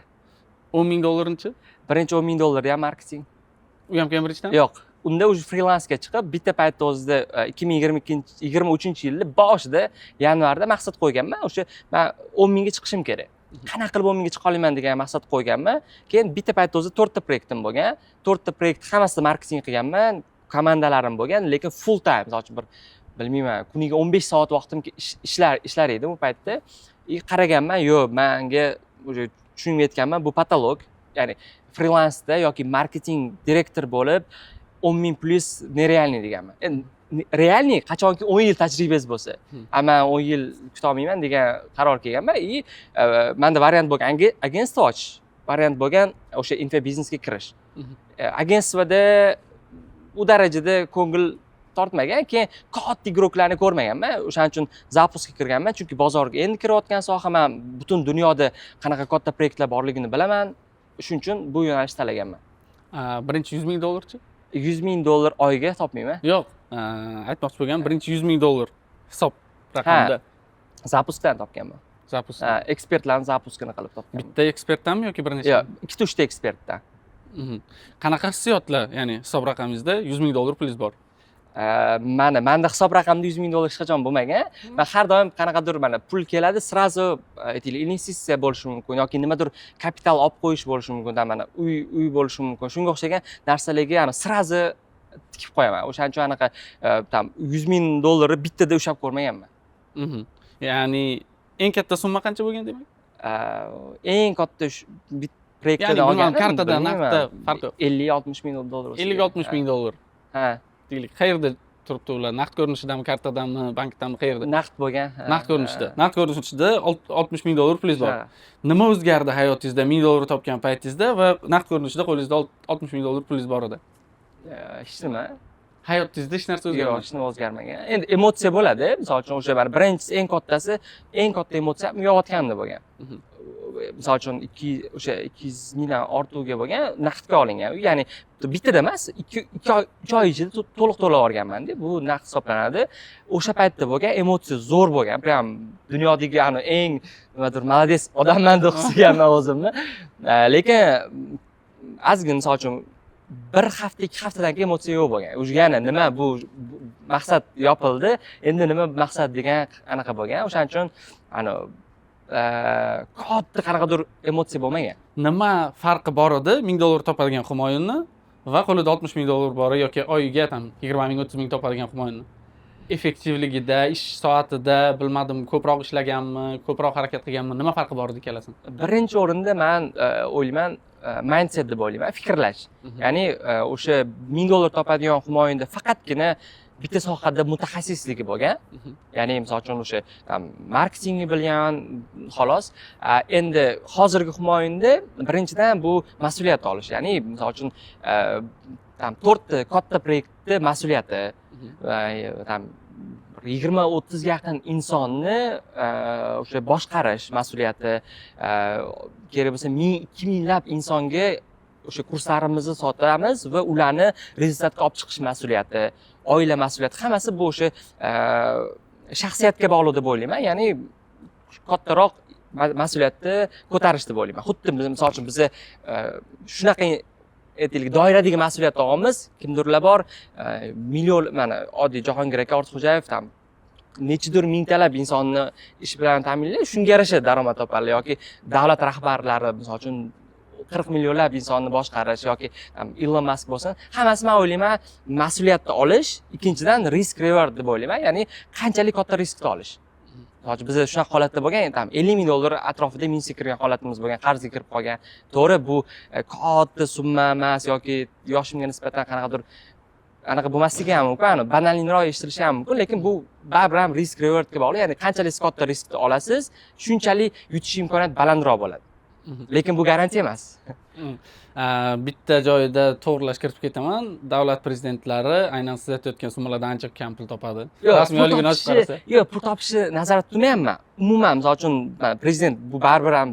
10 000 dollarnichi? Birinchi 10 000 dollarni ham marketing. U ham Kembridjdan? Yo'q, unda уже frilansga chiqib, bitta paytda o'zida 2022, 23-yilni boshida, yanvarda maqsad qo'yganman. O'sha man 10 mingga chiqishim kerak, qanaqa qilib 10 mingga chiqa olaman degan maqsad qo'yganman. Keyin bitta paytda o'zida to'rtta proyektim bo'lgan. To'rtta proyekt hammasida marketing qilganman, komandalarim bo'lgan, lekin full time, misol uchun, bir, bilmayman, kuniga 15 soat vaqtim ishlar edim u paytda. И qaraganman, yo'q, manga уже tushunib yetganman, bu потолок, ya'ni frilansda yoki marketing direktor bo'lib 10 000 plyus нереальный deganman. Endi Реальный qachonki 10 yil tajribangiz bo'lsa. A man 10 yil kutolmayman degan qaror kelganman. И manda variant bo'lgan агентство ochish, variant bo'lgan o'sha infobiznesga kirish. Агентство da u darajada ko'ngil tortmagan, keyin katta игрок larni ko'rmaganman. O'shaning uchun запуск ga kirganman, chunki bozorga endi kirayotgan soha. Man butun dunyoda qanaqa katta proyektlar borligini bilaman, shuning uchun bu yo'nalishni tanlaganman. Birinchi 100 000 dollarchi? 100 000 dollar oyiga topmayman. Yo'q, aytmoqchi bo'lganim, birinchi 100 000 dollar hisob raqamda. Запуск dan topganman. Запуск. Ha, ekspertlarni запуск ini qilib topganman. Bitta ekspertdanmi yoki bir necha? Yo'q, ikkita, uchta ekspertdan. Qanaqa hissiyotlar, ya'ni hisob raqamingizda 100 000 dollar pulingiz bor? Mani manda hisob raqamda 100 000 dollar hech qachon bo'lmagan. Man har doim qanaqadir, mana, pul keladi, сразу, aytaylik, investitsiya bo'lishi mumkin yoki nimadir kapital olib qo'yish bo'lishi mumkin, там, mana, uy bo'lishi mumkin, shunga o'xshagan narsalarga, yani, сразу tikib qo'yaman. O'shaning uchun anaqa там 100 000 dollarni bittada ushlab ko'rmaganman. Ya'ni eng katta summa qancha bo'lgan, demak? Eng katta proyektdan Ya'ni bilmadim, olganim, kartada, bilmayman, naqdda farqi yo'q. 50-60 ming dollar bo'lsa 50 kerak. 60 ming dollar. Ha. Deylik, qayerda turibdi ular? Naqd ko'rinishidami, kartadami, bankdami, qayerda? Naqd bo'lgan, ha. Naqd ko'rinishida. Naqd ko'rinishida 60 ming dollar pulingiz bor. Ha. Nima o'zgardi hayotingizda 1000 dollar topgan paytingizda va naqd ko'rinishida qo'lingizda 60 ming dollar pulingiz bor edi? Hech nima. Hayotingizda hech narsa Yo'q, o'zgarmadi. hech nima o'zgarmagan. Endi emotsiya bo'ladi. Misol uchun, o'sha, mana, birinchisi, eng kattasi, eng katta emotsiya yig'ayotganimda bo'lgan. Misol uchun, o'sha 200 mingdan ortug'iga bo'lgan, naqdga olingan. Ya'ni bittada emas, 2 oy, 3 oy ichida to'liq to'lab yuborganmanda. Bu naqd hisoblanadi. O'sha paytda bo'lgan emotsiya zo'r bo'lgan. Прям dunyodagi ani eng nimadir молодец odamman deb his qilganman o'zimni. Lekin ozgina, misol uchun, bir hafta, 2 haftadan keyin emotsiya yo'q bo'lgan уже. Yana nima, bu maqsad yopildi, endi nima maqsad degan anaqa bo'lgan. O'shaning uchun ani katta qanaqadir emotsiya bo'lmagan. Nima farqi bor edi 1000 dollar topadigan Humoyunni va qo'lida 60 ming dollar bor yoki oyiga там 20 ming, 30 ming topadigan Humoyunni? Effektivligida, ish soatida, bilmadim, ko'proq ishlaganmi, ko'proq harakat qilganmi, nima farqi bor edi ikkalasini? Birinchi o'rinda man o'ylayman, mindset deb o'ylayman, fikrlash. Ya'ni o'sha 1000 dollar topadigan Humoyunda faqatgina bitta sohada mutaxassisligi bo'lgan. Ya'ni, misol uchun, o'sha там marketingni bilgan, xolos. Endi hozirgi Humoyunda birinchidan bu mas'uliyat olish, ya'ni, misol uchun, там to'rtta katta proyektni mas'uliyati, там 20-30ga yaqin insonni o'sha boshqarish mas'uliyati, kerak bo'lsa ming, 2000 lab insonga o'sha kurslarimizni sotamiz va ularni результат ga olib chiqish mas'uliyati, oila mas'uliyati, hammasi bu o'sha shaxsiyatga bog'liq deb o'ylayman. Ya'ni kattaroq mas'uliyatni ko'tarish deb o'ylayman. Xuddi biz, misol uchun, biza shunaqa, aytaylik, doiradagi mas'uliyat olamiz. Kimdirlar bor, million, mana, oddiy Jahongir aka Ortiqxo'jayev там nechidir mingtalab insonni ish bilan ta'minlaydi, shunga yarasha daromad topadilar yoki davlat rahbarlari, misol uchun, 40 millionlab insonni boshqarish yoki там Ilon Mask bo'lsin, hammasi, man o'ylayman, mas'uliyatni olish. Ikkinchidan, risk reward deb o'ylayman, ya'ni qanchalik katta riskni olish. Misol uchun, bizda shunaqa holatda bo'lgan, там 50 000 dollar atrofida minusga kirgan holatimiz bo'lgan, qarzga kirib qolgan. To'g'ri, bu katta summa emas yoki yoshimga nisbatan qanaqadir anaqa bo'lmasligi ham mumkin, ani банальный roq eshitilishi ham mumkin, lekin bu baribir ham risk rewardga bog'liq. Ya'ni qanchalik siz katta riskni olasiz, shunchalik yutish imkoniyati balandroq bo'ladi. Lekin bu garantiya emas. Bitta joyida to'g'irlash kiritib ketaman. Davlat prezidentlari aynan siz aytayotgan summalardan ancha kam pul topadi. Yo'q, Rasmiy pul oyligini ochib qarasa. Yo'q, pul topishni nazarda tutmayapman. Umuman, misol uchun, mana, prezident bu baribir ham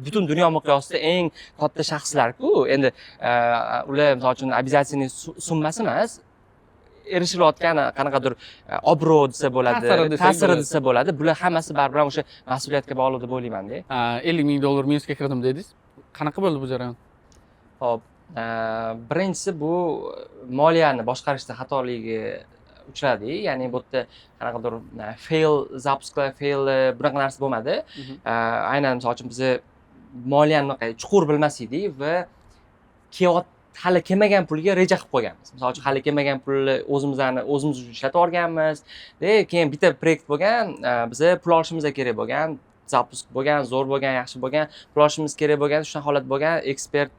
butun dunyo miqyosida eng katta shaxslar-ku. Endi ular, misol uchun, обязательный summasi emas, erishilayotgan qanaqadir obro' desa bo'ladi, Ta'siri desak ta'siri bo'ladi. desa bo'ladi. Bular hammasi baribir ham o'sha mas'uliyatga bog'liq deb o'ylayman-da. 50 ming dollar minusga kirdim dedingiz. Qanaqa bo'ldi bu jarayon? Xo'p, birinchisi bu moliyani boshqarishda xatoligi uchradik. Ya'ni bu yerda qanaqadir fail, запуск lar fail, bunaqa narsa bo'lmadi. Aynan, misol uchun, biz moliyani unaqa chuqur bilmas edik va hali kelmagan pulga reja qilib qo'yganmiz. Misol uchun, hali kelmagan pulni o'zimizni o'zimiz uchun ishlatib yuborganmiz. Keyin bitta proyekt bo'lgan, biza pul olishimiz kerak bo'lgan, запуск bo'lgan, zo'r bo'lgan, yaxshi bo'lgan, pul olishimiz kerak bo'lgan, shunaqa holat bo'lgan, ekspert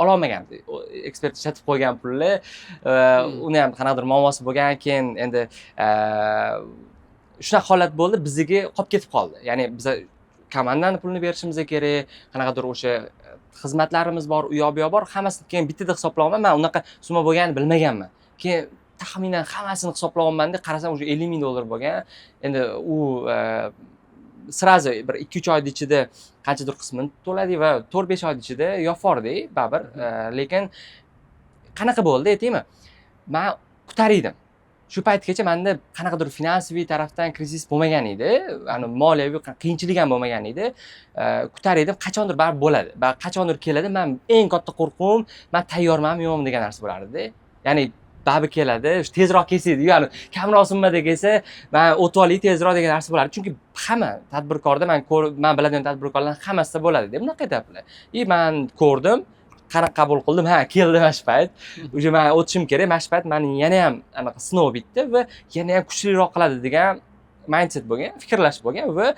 Ololmagan ekspert ishlatib qo'ygan pulni. Uni ham qanaqadir muammosi bo'lgan. Keyin endi shunaqa holat bo'ldi, bizniki qolib ketib qoldi. Ya'ni biza komandani pulini berishimiz kerak, qanaqadir o'sha xizmatlarimiz bor, u yoq bu yoq bor, hammasini keyin bittada hisoblayapman. Man unaqa summa bo'lganini bilmaganman. Keyin taxminan hammasini hisoblayapmanda, qarasam, уже 50 000 dollar bo'lgan. Endi u сразу bir 2-3 oyni ichida qanchadir qismini to'ladik va 4-5 oyni ichida yopib yubordik baribir. Lekin qanaqa bo'ldi, aytaymi? Man kutar edim, shu paytgacha manda qanaqadir финансовый tarafdan krizis bo'lmagan edi, ani moliyaviy qiyinchilik ham bo'lmagan edi. Kutar edim, qachondir baribir bo'ladi, baribir qachondir keladi. Man eng katta qo'rquvim, man tayyormanmi, yo'qmi degan narsa bo'lardida. Ya'ni baribir keladi, shu tezroq kelsa edi, ya'ni kamroq summada kelsa, man o'tib olay tezroq degan narsa bo'lardi. Chunki hamma tadbirkorda, man biladigan tadbirkorlarni hammasida bo'ladida bunaqa etaplar. И man ko'rdim, qanaqa qabul qildim: ha, keldi mana shu payt, уже man o'tishim kerak. Mana shu payt mani yana ham anaqa sinov bitdi va yana ham kuchliroq qiladi degan mindset bo'lgan, fikrlash bo'lgan va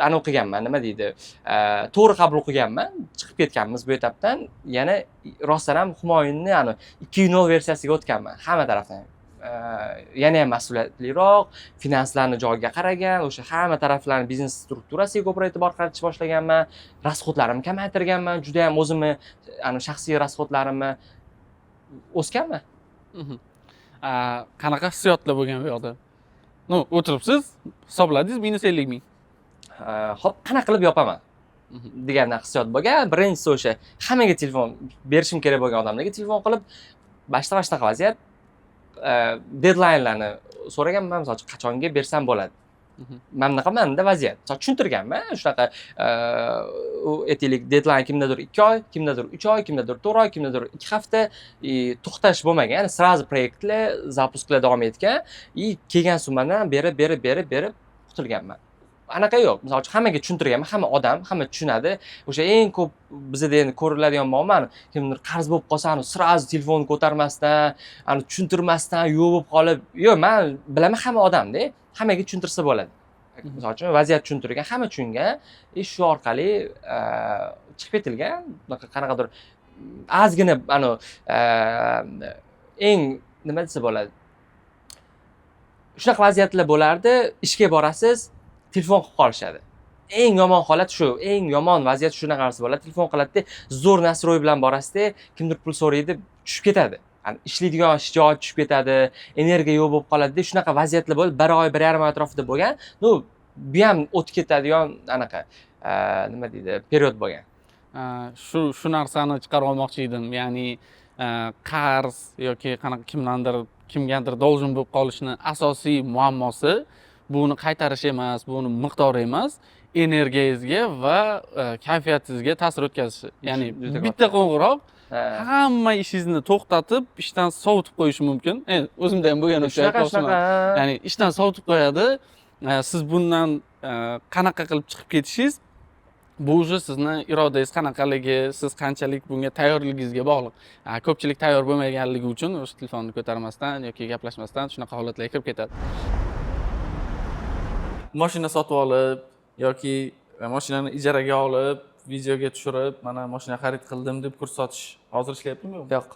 anavi qilganman, nima deydi, to'g'ri qabul qilganman. Chiqib ketganmiz bu etapdan. Yana rostdan ham Humoyunni ani 2.0 versiyasiga o'tganman hamma tarafdan. Yana ham mas'uliyatliroq, finanslarni joyiga qaragan, o'sha hamma taraflarni, biznes strukturasiga ko'proq e'tibor qaratishni boshlaganman, расход larimni kamaytirganman juda ham, o'zimni ani shaxsiy расход larimni, o'sganman. Qanaqa hissiyotlar bo'lgan bu yoqda? Ну, o'tiribsiz, hisobladingiz, minus 50 000. Ho'p, qanaqa qilib yopaman degan hissiyot bo'lgan. Birinchisi, o'sha hammaga telefon berishim kerak bo'lgan odamlarga telefon qilib, mana shunaqa, mana shunaqa vaziyat, deadlinelarni so'raganman, misol uchun, qachonga bersam bo'ladi, mana bunaqa manda vaziyat. Misol tushuntirganman, shunaqa u aytaylik, deadline kimdadir 2 oy, kimdadir 3 oy, kimdadir 4 oy, kimdadir 2 hafta. И to'xtash bo'lmagan, ya'ni сразу proyektlar, запуск lar davom etgan и kelgan summadan berib, berib, berib, berib qutulganman. Anaqa yo'q, misol uchun, hammaga tushuntirganman, hamma odam, hamma tushunadi. O'sha eng ko'p bizada endi ko'riladigan muammo, ani kimdir qarz bo'lib qolsa, ani сразу telefonni ko'tarmasdan, ani tushuntirmasdan yo'q bo'lib qolib. Yo'q, man bilaman, hamma odamda, hammaga tushuntirsa bo'ladi. Misol uchun, vaziyat tushuntirgan, hamma tushungan и shu orqali chiqib ketilgan. Bunaqa qanaqadir ozgina anavi eng, nima desa bo'ladi, shunaqa vaziyatlar bo'lardi: ishga borasiz, telefon qilib qolishadi. Eng yomon holat shu, eng yomon vaziyat shunaqa narsa bo'ladi: telefon qiladida, zo'r настрой bilan borasizda, kimdir pul so'raydi, tushib ketadi. Hani ishlaydigan shijoat tushib ketadi, energiya yo'q bo'lib qoladida. Shunaqa vaziyatlar bo'ldi, bir oy, 1,5 oy atrofida bo'lgan. Ну, bu ham o'tib ketadigan anaqa, nima deydi, период bo'lgan. Shu narsani chiqarib olmoqchi edim, ya'ni qarz yoki qanaqa kimdandir, kimgadir должен bo'lib qolishni asosiy muammosi buni qaytarish emas, buni miqdori emas, energiyangizga va kayfiyatingizga ta'sir o'tkazishi. Ya'ni Juda bitta katta. qo'ng'iroq Ha. hamma ishingizni to'xtatib, ishdan sovutib qo'yishi mumkin. Endi o'zimda ham bo'lgan o'sha, Shunaqa. aytmoqchiman. Shunaqa. Ya'ni ishdan sovutib qo'yadi. Siz bundan qanaqa qilib chiqib ketishingiz, bu уже sizni irodangiz qanaqaligi, siz qanchalik bunga tayyorligingizga bog'liq. Ko'pchilik tayyor bo'lmaganligi uchun o'sha telefonni ko'tarmasdan yoki gaplashmasdan shunaqa holatlarga kirib ketadi. Moshina sotib olib yoki mashinani ijaraga olib, videoga tushirib, mana mashina xarid qildim deb kurs sotish hozir ishlayaptimi, yo'qmi? Yo'q.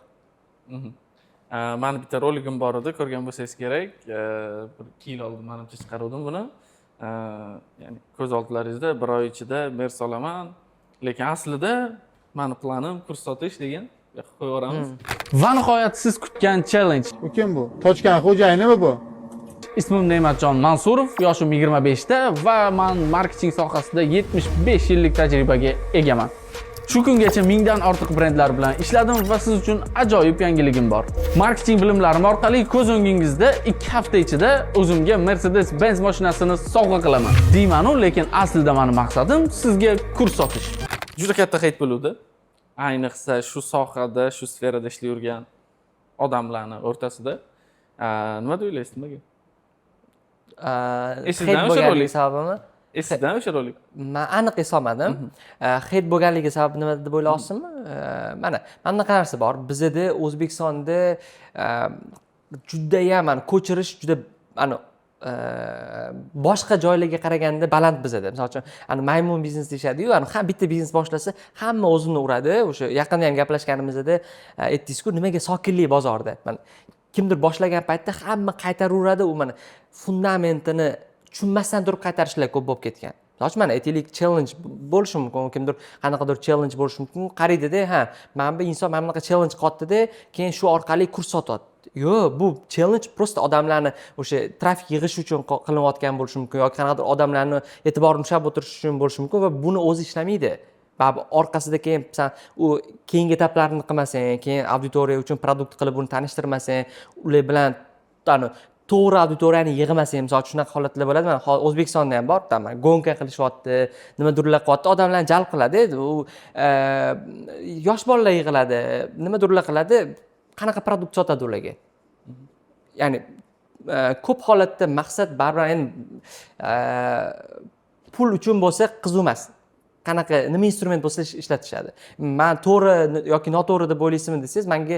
Mani bitta roligim bor edi, ko'rgan bo'lsangiz kerak. Bir 2 yil oldin, manimcha, chiqaruvdim buni. Ya'ni ko'z oldilaringizda bir oy ichida mers olaman, lekin aslida mani planim kurs sotish degan. Bu yoqqa qo'yib yuboramiz. Va nihoyat siz kutgan challenge. Bu kim bu? Tochkan xo'jayinimi bu? Ismim Ne'matjon Mansurov, yoshim 25 ta va man marketing sohasida 75 yillik tajribaga egaman. Shu kungacha mingdan ortiq brendlar bilan ishladim va siz uchun ajoyib yangiligim bor. Marketing bilimlarim orqali ko'z o'ngingizda 2 hafta ichida o'zimga Mercedes-Benz mashinasini sovg'a qilaman. Deyman-u, lekin aslida mani maqsadim sizga kurs sotish. Juda katta hate bo'luvdi. Ayniqsa shu sohada, shu sferada ishlayvergan odamlarni o'rtasida. Nima deb o'ylaysiz, nimaga? Esingizdan Hate o'sha bo'lganligi rolik? sababimi? Esingizdan o'sha rolik? Man aniq eslolmadim. Hate bo'lganligi sababi nima deb o'ylayapsizmi? Mana bunaqa narsa bor bizada, O'zbekistonda judayam, mana, ko'chirish juda, mana. Boshqa joylarga qaraganda baland bizada. Misol uchun, ani maymun biznes deyishadiyu, ani ha, bitta biznes boshlasa, hamma o'zini uradi. O'sha yaqinda ham gaplashganimizda aytdingizku, nimaga sokinlik bozorda. Mana, kimdir boshlagan paytda hamma qaytaraveradi, u mana fundamentini tushunmasdan turib qaytarishlar ko'p bo'lib ketgan. Misol uchun, mana, aytaylik, challenge bo'lishi mumkin, kimdir qanaqadir challenge bo'lishi mumkin, qaraydida, ha, mana bu inson mana bunaqa challenge qilyaptida, keyin shu orqali kurs sotyapti. Yo'q, bu challenge просто odamlarni o'sha trafik yig'ish uchun qilinayotgan bo'lishi mumkin yoki qanaqadir odamlarni e'tiborini ushlab o'tirish uchun bo'lishi mumkin va buni o'zi ishlamaydi baribir. Orqasida keyin san u keyingi etaplarni qilmasang, keyin auditoriya uchun продукт qilib, uni tanishtirmasang, ular bilan ani to'g'ri auditoriyani yig'masang, misol uchun, shunaqa holatlar bo'ladi. Mana, hozir O'zbekistonda ham bor, там гонка qilishyapti, nimadirlar qilyapti, odamlarni jalb qiladi, u yosh bolalar yig'iladi, nimadirlar qiladi, qanaqa продукт sotadi ularga? Ya'ni ko'p holatda maqsad baribir endi pul uchun bo'lsa, qiziq emas, qanaqa, nima instrument bo'lsa ishlatishadi. Man to'g'ri yoki noto'g'ri deb o'ylaysizmi desangiz, manga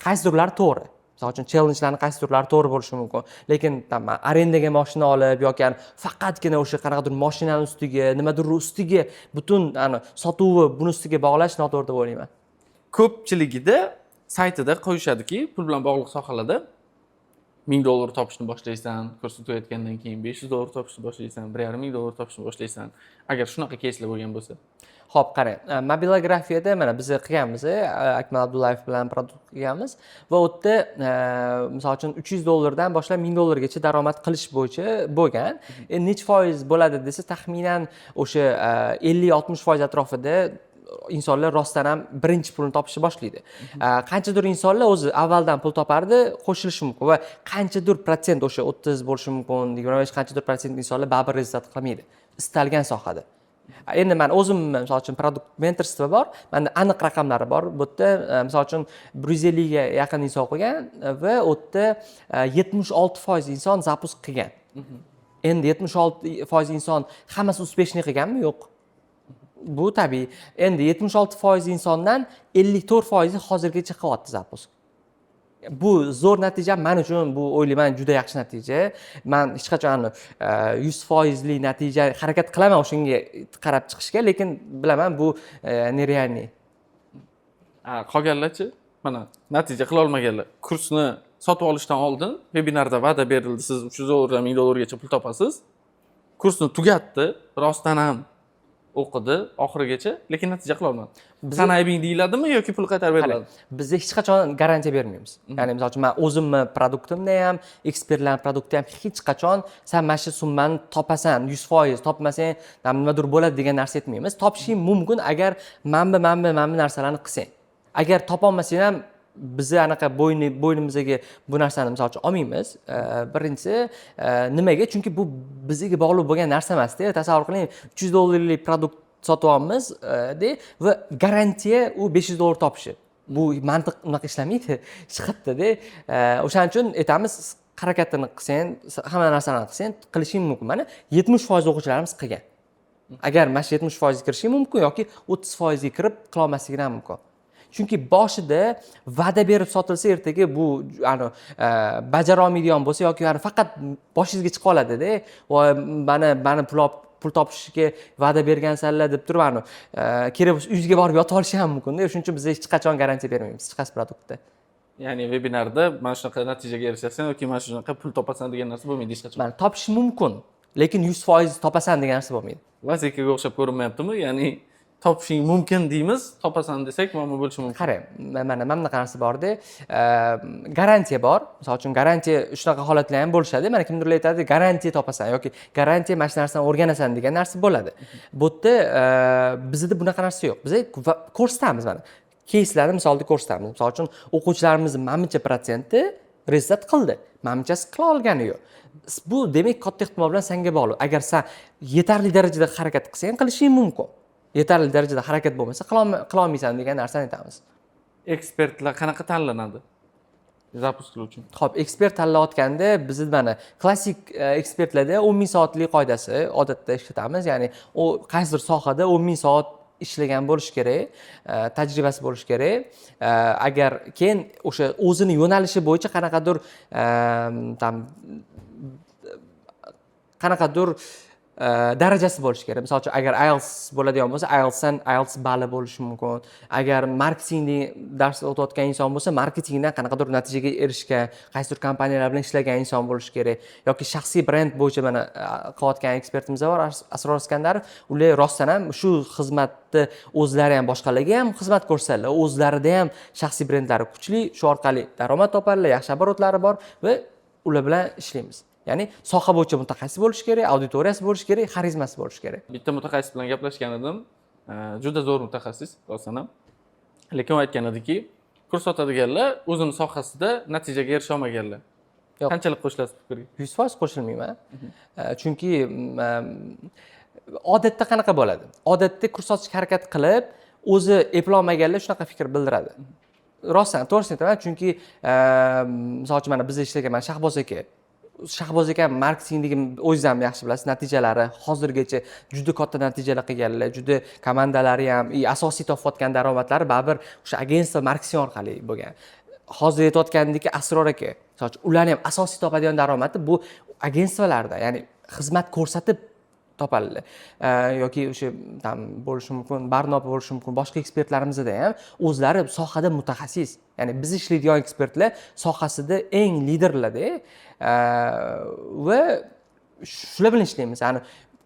qaysidirlari to'g'ri. Misol uchun, challengelarni qaysidirlari to'g'ri bo'lishi mumkin, lekin там arendaga moshina olib yoki ani faqatgina o'sha qanaqadir moshinani ustiga, nimadir ustiga, butun ani sotuvi buni ustiga bog'lash noto'g'ri deb o'ylayman. Ko'pchiligida saytida qo'yishadiki, pul bilan bog'liq sohalarda 1000 dollar topishni boshlaysan, kursni tugatgandan keyin 500 dollar topishni boshlaysan, 1500 dollar topishni boshlaysan. Agar shunaqa keyslar bo'lgan bo'lsa. Ho'p, qarang, mobilografiyada mana biz qilganmiz, Akmal Abdullayev bilan продукт qilganmiz va u yerda misol uchun 300 dollardan boshlab 1000 dollargacha daromad qilish bo'yicha bo'lgan. Endi nechi foiz bo'ladi desa, taxminan o'sha 50-60% atrofida insonlar rostdan ham birinchi pulini topishni boshlaydi. Qanchadir insonlar o'zi avvaldan pul topardi, qo'shilishi mumkin va qanchadir protsent, o'sha 30 bo'lishi mumkin, 25, qanchadir protsent insonlar baribir результат qilmaydi istalgan sohada. Endi man o'zim, misol uchun, продукт менторство bor, manda aniq raqamlari bor bu yerda. Misol uchun, 150ga yaqin inson o'qigan va u yerda 76% inson запуск qilgan. Endi 76% inson hammasi успешный qilganmi? Yo'q, bu tabiiy. Endi 76% insondan 54%i hozirgacha qilyapti запуск. Bu zo'r natija man uchun, bu o'ylayman juda yaxshi natija. Man hech qachon 100 foizli natija, harakat qilaman o'shanga qarab chiqishga, lekin bilaman, bu нереальный. Qolganlarchi, mana, natija qilolmaganlar? Kursni sotib olishdan oldin vebinarda va'da berildi, siz 300 dollardan 1000 dollargacha pul topasiz. Kursni tugatdi, rostdan ham o'qidi oxirigacha, lekin natija qilolmadi. San aybing deyiladimi yoki pul qaytarib beriladi? Biz hech qachon garantiya bermaymiz. Ya'ni, misol uchun, man o'zimni продукт imda ham, ekspertlarni продукт ida ham hech qachon san mana shu summani topasan 100%, topmasang nimadir bo'ladi degan narsa aytmaymiz. Topishing mumkin, agar mana bu, mana bu, mana bu narsalarni qilsang. Agar topolmasang ham, bizni anaqa bo'ynimizga bu narsani, misol uchun, olmaymiz. Birinchisi, nimaga? Chunki bu bizga bog'liq bo'lgan narsa emasda. Tasavvur qiling, 300 dollarlik продукт sotyapmiz de va garantiya u 500 dollar topishi. Bu mantiq unaqa ishlamaydi hech qayerdada. O'shaning uchun aytamiz, harakatini qilsang, hamma narsani qilsang, qilishing mumkin. Mana, 70% o'quvchilarimiz qilgan. Agar mana shu 70%ga kirishing mumkin yoki 30%ga kirib qilolmasligi ham mumkin. Chunki boshida va'da berib sotilsa, ertaga bu ani bajara olmaydigan bo'lsa yoki ani faqat boshingizga chiqib oladida, voy, mana pul topishga va'da bergansanlar deb turib, ani kerak bo'lsa uyingizga borib yotib olishi ham mumkinda. Shuning uchun biz hech qachon garantiya bermaymiz hech qaysi продукт da. Ya'ni vebinarda mana shunaqa natijaga erishasan yoki mana shunaqa pul topasan degan narsa bo'lmaydi hech qachon. Mana, topish mumkin, lekin 100% topasan degan narsa bo'lmaydi. Лазейка ga o'xshab ko'rinmayaptimi? Ya'ni topishing mumkin deymiz, topasan desak, muammo bo'lishi mumkin. Qarang, mana bunaqa narsa borda, garantiya bor. Misol uchun, garantiya, shunaqa holatlar ham bo'lishadi. Mana, kimdirlar aytadi, garantiya topasan yoki garantiya mana shu narsani o'rganasan degan narsa bo'ladi. Bu yerda bizda bunaqa narsa yo'q. Biz ko'rsatamiz, mana, keyslarni misolda ko'rsatamiz. Misol uchun, o'quvchilarimizni manimcha protsenti результат qildi, manimchasi qila olgani yo'q. Bu demak katta ehtimol bilan sanga bog'liq. Agar san yetarli darajada harakat qilsang, qilishing mumkin. Yetarli darajada harakat bo'lmasa, qilolmaysan degan narsani aytamiz. Ekspertlar qanaqa tanlanadi запуск lar uchun? Ho'p, ekspert tanlayotganda bizni, mana, klassik ekspertlarda 10 000 soatlik qoidasi odatda ishlatamiz. Ya'ni u qaysidir sohada 10 000 soat ishlagan bo'lishi kerak, tajribasi bo'lishi kerak. Agar keyin o'sha o'zini yo'nalishi bo'yicha qanaqadir там Qanaqadir darajasi bo'lishi kerak. Misol uchun, agar IELTS bo'ladigan bo'lsa, IELTSdan IELTS bali bo'lishi mumkin. Agar marketing dars o'tayotgan inson bo'lsa, marketingdan qanaqadir natijaga erishgan, qaysidir kompaniyalar bilan ishlagan inson bo'lishi kerak. Yoki shaxsiy brend bo'yicha mana qilayotgan ekspertimiz bor, Asror Iskandarov. Ular rostdan ham shu xizmatni o'zlari ham, boshqalarga ham xizmat ko'rsatadilar, o'zlarida ham shaxsiy brendlari kuchli, shu orqali daromad topadilar, yaxshi оборот lari bor va ular bilan ishlaymiz. Ya'ni soha bo'yicha mutaxassis bo'lishi kerak, auditoriyasi bo'lishi kerak, xarizmasi bo'lishi kerak. Bitta mutaxassis bilan gaplashgan edim. Juda zo'r mutaxassis rostdan ham, lekin u aytgan ediki, kurs sotadiganlar o'zini sohasida natijaga erisha olmaganlar. Yo'q. Qanchalik qo'shilasiz bu fikrga? 100% qo'shilmayman. Chunki odatda qanaqa bo'ladi? Odatda kurs sotishga harakat qilib, o'zi eplolmaganlar shunaqa fikr bildiradi. Rostdan, to'g'risini aytaman, chunki misol uchun, mana biz ishlagan, mana Shahboz aka. Shahboz aka marketingdagi, o'zingiz ham yaxshi bilasiz, natijalari hozirgacha juda katta natijalar qilganlar, juda komandalari ham и asosiy topayotgan daromadlari baribir o'sha агентство marketing orqali bo'lgan. Hozir aytayotgandek, Asror aka, misol uchun, ularni ham asosiy topadigan daromadi bu агентство larda, ya'ni xizmat ko'rsatib topadilar. Yoki o'sha там bo'lishi mumkin, Barno bo'lishi mumkin, boshqa ekspertlarimizda ham o'zlari sohada mutaxassis. Ya'ni biz ishlaydigan ekspertlar sohasida eng liderlarda va shular bilan ishlaymiz. Ya'ni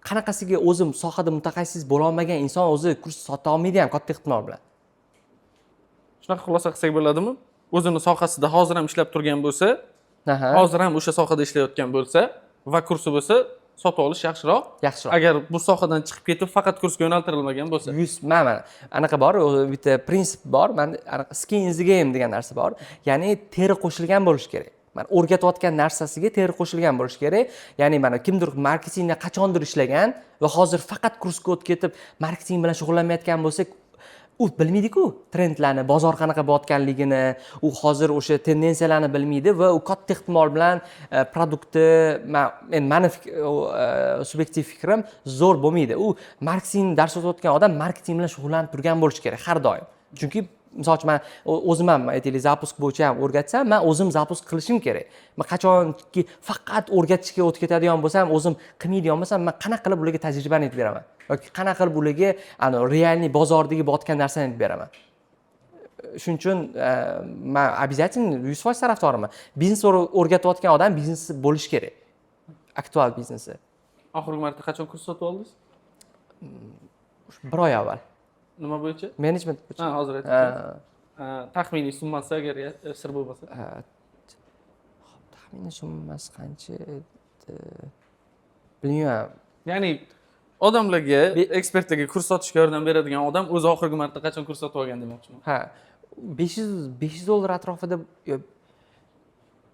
qanaqasiga o'zim sohada mutaxassis bo'lolmagan inson o'zi kurs sota olmaydi ham katta ehtimol bilan. Shunaqa xulosa qilsak bo'ladimi? O'zini sohasida hozir ham ishlab turgan bo'lsa, hozir ham o'sha sohada ishlayotgan bo'lsa va kursi bo'lsa, sotib olish yaxshiroq. Yaxshiroq. Agar bu sohadan chiqib ketib, faqat kursga yo'naltirilmagan bo'lsa. Yuz, mana anaqa bor, o'zi bitta prinsip bor, mana anaqa skin in the game degan narsa bor. Ya'ni teri qo'shilgan bo'lishi kerak. Mana o'rgatayotgan narsasiga teri qo'shilgan bo'lishi kerak. Ya'ni mana kimdir marketingda qachondir ishlagan va hozir faqat kursga o'tib ketib, marketing bilan shug'ullanmayotgan bo'lsa, u bilmaydiku trendlarni, bozor qanaqa bo'layotganligini, u hozir o'sha tendensiyalarni bilmaydi va u katta ehtimol bilan продукт i, endi mani subyektiv fikrim, zo'r bo'lmaydi. U marketing dars o'tayotgan odam marketing bilan shug'ullanib turgan bo'lishi kerak har doim. Chunki misol uchun, man o'zim ham, aytaylik, запуск bo'yicha ham o'rgatsam, man o'zim запуск qilishim kerak. Man qachonki faqat o'rgatishga o'tib ketadigan bo'lsam, o'zim qilmaydigan bo'lsam, man qanaqa qilib ularga tajribani aytib beraman yoki qanaqa qilib ularga ani реальный bozordagi bo'layotgan narsani aytib beraman? Shuning uchun man обязательно 100% tarafdoriman, biznes o'rgatayotgan odam biznesi bo'lishi kerak, aktual biznesi. Oxirgi marta qachon kurs sotib oldingiz? Bir oy avval. Nima bo'yicha? Menejment bo'yicha. Ha, hozir aytib. Ha. Taxminiy summasi, agar sir bo'lmasa. Ha, hop, taxminiy summasi qancha edi, bilmayman. Ya'ni odamlarga, ekspertlarga kurs sotishga yordam beradigan odam o'zi oxirgi marta qachon kurs sotib olgan demoqchiman. Ha, 500 dollar atrofida, yo,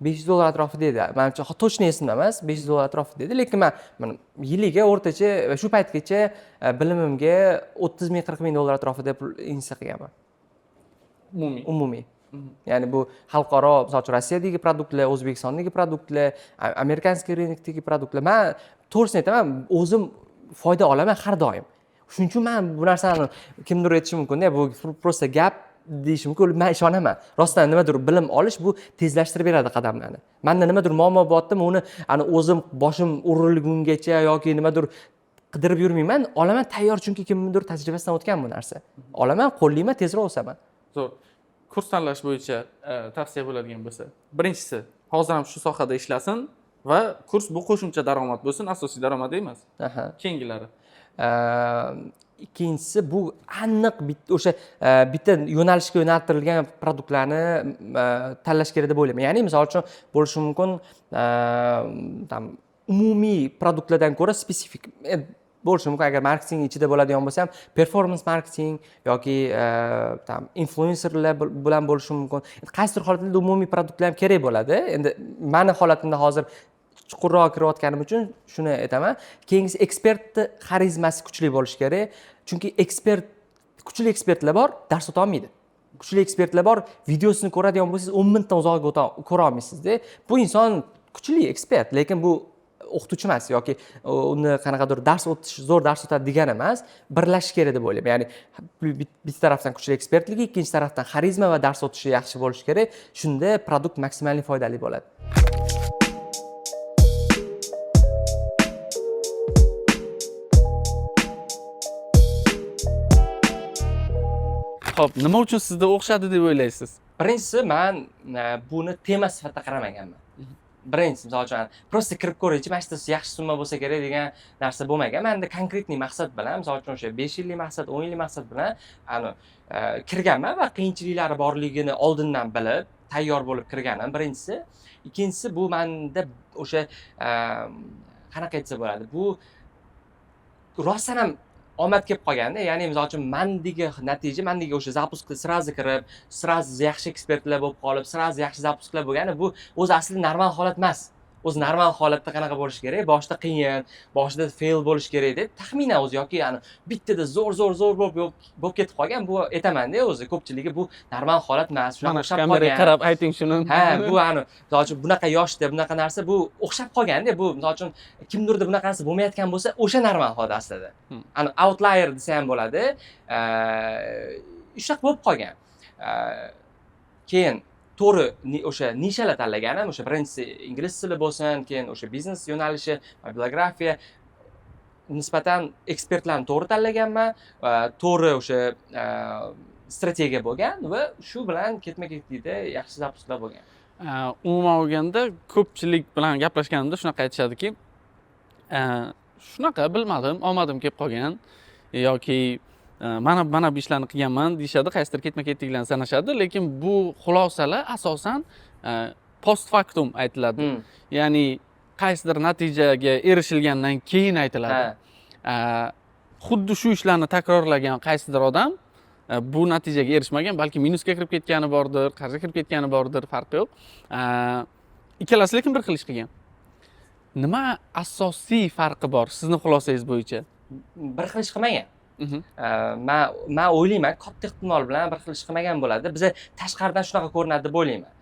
500 dollar atrofida edi manimcha, точно esimda emas, 500 dollar atrofida edi. Lekin man mana yiliga o'rtacha va shu paytgacha bilimimga 30 ming, 40 ming dollar atrofida pul investitsiya qilganman. Umumiy. Umumiy. Ya'ni bu xalqaro, misol uchun, Rossiyadagi продукт lar, O'zbekistondagi продукт lar, американский рынок dagi продукт lar. Man to'g'risini aytaman, o'zim foyda olaman har doim. Shuning uchun man bu narsani, kimdir aytishi mumkinda, bu просто gap deyishi mumkin, man ishonaman rostdan. Nimadir bilim olish bu tezlashtirib beradi qadamlarni. Manda nimadir muammo bo'lyaptimi, uni ani o'zim boshim urilgungacha yoki nimadir qidirib yurmayman, olaman tayyor, chunki kimnidir tajribasidan o'tgan bu narsa. Olaman, qo'llayman, tezroq o'saman. Zo'r. Kurs tanlash bo'yicha tavsiya bo'ladigan bo'lsa, birinchisi, hozir ham shu sohada ishlasin va kurs bu qo'shimcha daromad bo'lsin, asosiy daromad emas. Keyingilari? Ikkinchisi, bu aniq bitta o'sha bitta yo'nalishga yo'naltirilgan продукт larni tanlash kerak deb o'ylayman. Ya'ni misol uchun, bo'lishi mumkin, там umumiy продукт lardan ko'ra spesifik bo'lishi mumkin. Agar marketing ichida bo'ladigan bo'lsa ham, performance marketing yoki там influenserlar bilan bo'lishi mumkin. Qaysidir holatlarda umumiy продукт lar ham kerak bo'ladi. Endi mani holatimda hozir chuqurroq kirayotganim uchun shuni aytaman. Keyingisi, ekspertni xarizmasi kuchli bo'lishi kerak, chunki kuchli ekspertlar bor, dars o'tolmaydi. Kuchli ekspertlar bor, videosini ko'radigan bo'lsangiz, 10 minutdan uzog'iga ko'ra olmaysizda. Bu inson kuchli ekspert, lekin bu o'qituvchi emas yoki uni qanaqadir dars o'tish, zo'r dars o'tadi degani emas. Birlashish kerak deb o'ylayman. Ya'ni bitta tarafdan kuchli ekspertligi, ikkinchi tarafdan xarizma va dars o'tishi yaxshi bo'lishi kerak. Shunda продукт максимальный foydali bo'ladi. Xo'p, nima uchun sizda o'xshadi deb o'ylaysiz? Birinchisi, man buni tema sifatida qaramaganman. Birinchisi, misol uchun, просто kirib ko'raychi, mana shu yerda yaxshi summa bo'lsa kerak degan narsa bo'lmagan. Manda конкретный maqsad bilan, misol uchun, o'sha 5 yillik maqsad, 10 yillik maqsad bilan ani kirganman va qiyinchiliklari borligini oldindan bilib, tayyor bo'lib kirganim birinchisi. Ikkinchisi, bu manda o'sha qanaqa aytsa bo'ladi, bu rostdan ham omad kelib qolganda. Ya'ni, misol uchun, mandagi natija, mandagi o'sha запуск сразу kirib, сразу yaxshi ekspertlar bo'lib qolib, сразу yaxshi запуск lar bo'lgani, bu o'zi aslida normal holat emas. O'zi normal holatda qanaqa bo'lishi kerak? Boshida qiyin, boshida fail bo'lishi kerak deb taxminan o'zi yoki yani bittada zo'r, zo'r, zo'r bo'lib ketib qolgan. Bu aytamanda, o'zi ko'pchiligi bu normal holat emas, shunaqa Mana shu o'xshab kameraga qolgan. qarab ayting shuni. Ha, bu ani, misol uchun, bunaqa yoshda bunaqa narsa, bu o'xshab qolganda. Bu, misol uchun, kimdirda bunaqa narsa bo'lmayotgan bo'lsa, o'sha normal holat aslida. Ani outlier desa ham bo'ladi, shunaqa bo'lib qolgan. Keyin to'g'ri o'sha nishalar tanlaganim, o'sha birinchisi ingliz tili bo'lsin, keyin o'sha biznes yo'nalishi, mobilografiya, nisbatan ekspertlarni to'g'ri tanlaganman va to'g'ri o'sha strategiya bo'lgan va shu bilan ketma ketlikda yaxshi запуск lar bo'lgan. Umuman olganda, ko'pchilik bilan gaplashganimda shunaqa aytishadiki, shunaqa, bilmadim, omadim kelib qolgan yoki mana bu ishlarni qilganman deyishadi, qaysidir ketma ketliklarni sanashadi, lekin bu xulosalar asosan post factum aytiladi, ya'ni qaysidir natijaga erishilgandan keyin aytiladi. Xuddi shu ishlarni takrorlagan qaysidir odam bu natijaga erishmagan, balki minusga kirib ketgani bordir, qarzga kirib ketgani bordir, farqi yo'q. Ikkalasi lekin bir xil ish qilgan. Nima asosiy farqi bor sizni xulosangiz bo'yicha? Bir xil ish qilmagan. Man o'ylayman, katta ehtimol bilan bir xil ish qilmagan bo'ladi. Biza tashqaridan shunaqa ko'rinadi deb o'ylayman.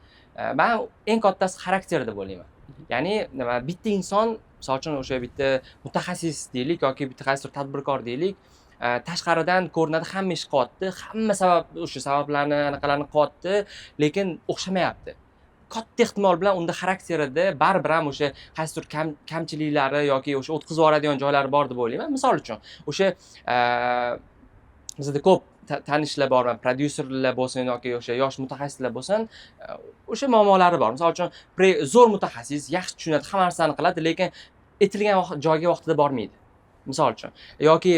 Man eng kattasi xarakter deb o'ylayman. Ya'ni nima, bitta inson, misol uchun, o'sha bitta mutaxassis deylik yoki bitta qaysidir tadbirkor deylik, tashqaridan ko'rinadi, hamma ish qilyapti, hamma sabab, o'sha sabablarni, anaqalarni qilyapti, lekin o'xshamayapti. Katta ehtimol bilan unda xarakterida baribir ham o'sha qaysidir kamchiliklari yoki o'sha o'tkazib yuboradigan joylari bor deb o'ylayman. Misol uchun, o'sha bizada ko'p tanishlar bor, prodyuserlar bo'lsin yoki o'sha yosh mutaxassislar bo'lsin, o'sha muammolari bor. Misol uchun, zo'r mutaxassis, yaxshi tushunadi, hamma narsani qiladi, lekin aytilgan joyga vaqtida bormaydi, misol uchun, yoki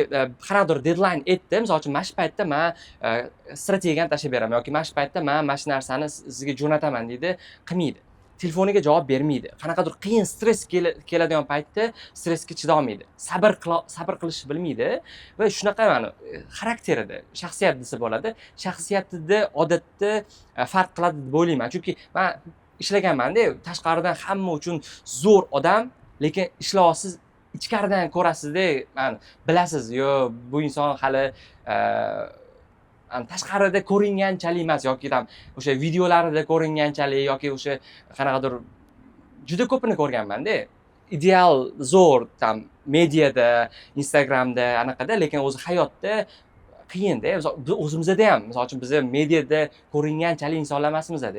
qanaqadir deadline aytdi, misol uchun, mana shu paytda man strategiyani tashlab beraman yoki mana shu paytda man mana shu narsani sizga jo'nataman deydi, qilmaydi, telefoniga javob bermaydi, qanaqadir qiyin stress keladigan paytda stressga chidolmaydi, sabr qilishni bilmaydi va shunaqa mana xarakterida, shaxsiyat desa bo'ladi, shaxsiyatida odatda farq qiladi deb o'ylayman. Chunki man ishlaganmanda, tashqaridan hamma uchun zo'r odam, lekin ishlayapsiz, ichkaridan ko'rasizda, mana bilasiz, yo bu inson hali tashqarida ko'ringanchalik emas yoki там o'sha videolarida ko'ringanchalik yoki o'sha qanaqadir, juda ko'pini ko'rganmanda, ideal, zo'r, там mediada, Instagramda anaqada, lekin o'zi hayotda qiyinda. Biz o'zimizda ham, misol uchun, biza mediada ko'ringanchalik insonlar emasmizda.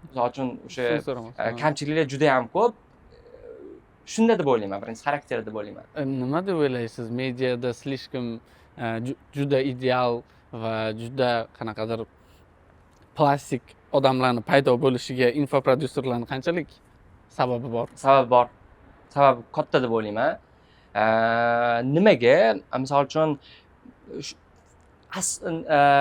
Misol uchun, o'sha Shuni so'ramoqchiman. Kamchiliklar juda ham ko'p. Shunda deb o'ylayman, birinchi xarakter deb o'ylayman. Nima deb o'ylaysiz, mediada слишком juda ideal va juda qanaqadir plastik odamlarni paydo bo'lishiga infoprodyuserlarni qanchalik sababi bor? Sabab bor, sabab katta deb o'ylayman. Nimaga? Misol uchun,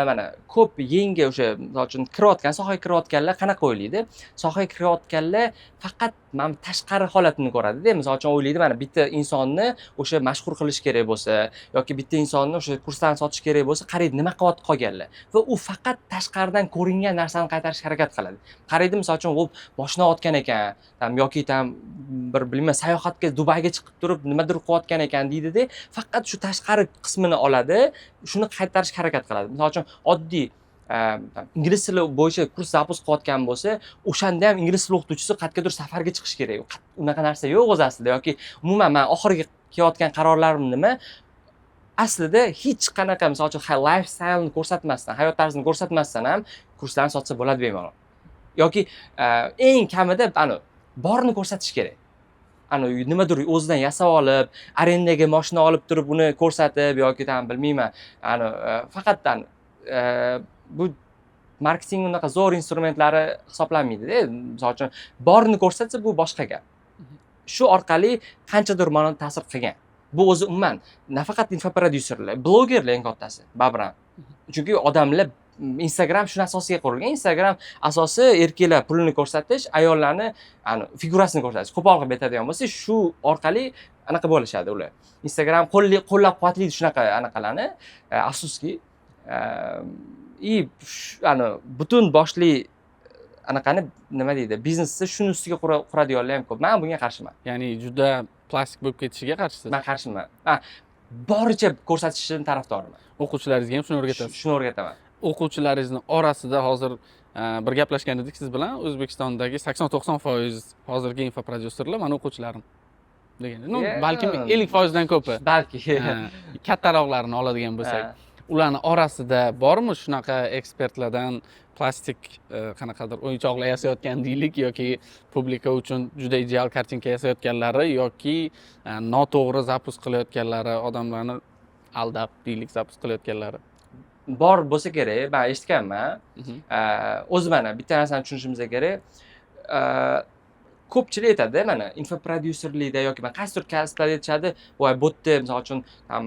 mana ko'p yangi o'sha, misol uchun, kirayotgan, sohaga kirayotganlar qanaqa o'ylaydi? Sohaga kirayotganlar faqat mana bu tashqari holatini ko'radida. Misol uchun, o'ylaydi, mana bitta insonni o'sha mashhur qilish kerak bo'lsa yoki bitta insonni o'sha kurslarni sotish kerak bo'lsa, qaraydi, nima qilyapti qolganlar, va u faqat tashqaridan ko'ringan narsani qaytarishga harakat qiladi. Qaraydi, misol uchun, u moshina otgan ekan там yoki там bir, bilmayman, sayohatga Dubayga chiqib turib nimadir qilayotgan ekan deydida, faqat shu tashqari qismini oladi, shuni qaytarishga harakat qiladi. Misol uchun, oddiy ingliz tili bo'yicha kurs запуск qilayotgan bo'lsa, o'shanda ham ingliz tili o'qituvchisi qayergadir safarga chiqishi kerak. Unaqa narsa yo'q o'zi aslida. Yoki umuman man oxirgi kelayotgan qarorlarim nima aslida? Hech qanaqa, misol uchun, lifestyle'ni ko'rsatmasdan, hayot tarzini ko'rsatmasdan ham kurslarni sotsa bo'ladi bemalol yoki eng kamida ani borini ko'rsatish kerak. Ani nimadir o'zidan yasab olib, arendaga moshina olib turib, uni ko'rsatib yoki там, bilmayman, ani faqatdan Bu marketing unaqa zo'r instrumentlari hisoblanmaydida. Misol uchun, borini ko'rsatsa, bu boshqa gap. Shu orqali qanchadir ma'noda ta'sir qilgan. Bu o'zi umuman nafaqat infoprodyuserlar, blogerlar eng kattasi baribir ham, chunki odamlar, Instagram shuni asosiga qurilgan. Instagram asosi erkaklar pulini ko'rsatish, ayollarni ani figurasini ko'rsatish. Qo'pol qilib aytadigan bo'lsak, shu orqali anaqa bo'lishadi ular. Instagram qo'llab quvvatlaydi shunaqa anaqalarni. Afsuski, и ani butun boshli anaqani, nima deydi, biznesni shuni ustiga quradiganlar ham ko'p. Man bunga qarshiman. Ya'ni juda plastik bo'lib ketishiga qarshisiz. Man qarshiman. Ha, boricha ko'rsatishini tarafdoriman. O'quvchilaringizga ham shuni o'rgatasiz? Shuni o'rgataman. O'quvchilaringizni orasida hozir bir gaplashgan edik siz bilan, O'zbekistondagi 80-90% hozirgi infoprodyuserlar mani o'quvchilarim degan, ну, balkim 50%dan ko'pi. Balki. Ha, kattaroqlarini oladigan bo'lsak, ularni orasida bormi shunaqa ekspertlardan plastik qanaqadir o'yinchoqlar yasayotgan deylik yoki publika uchun juda ideal kartinka yasayotganlari yoki noto'g'ri запуск qilayotganlari, odamlarni aldab deylik запуск qilayotganlari? Bor bo'lsa kerak, man eshitganman. O'zi mana bitta narsani tushunishimiz kerak. Ko'pchilik aytadi, mana infoprodyuserlikda yoki mana qaysidir kasblarda aytishadi: "Voy, bu yerda, misol uchun, там,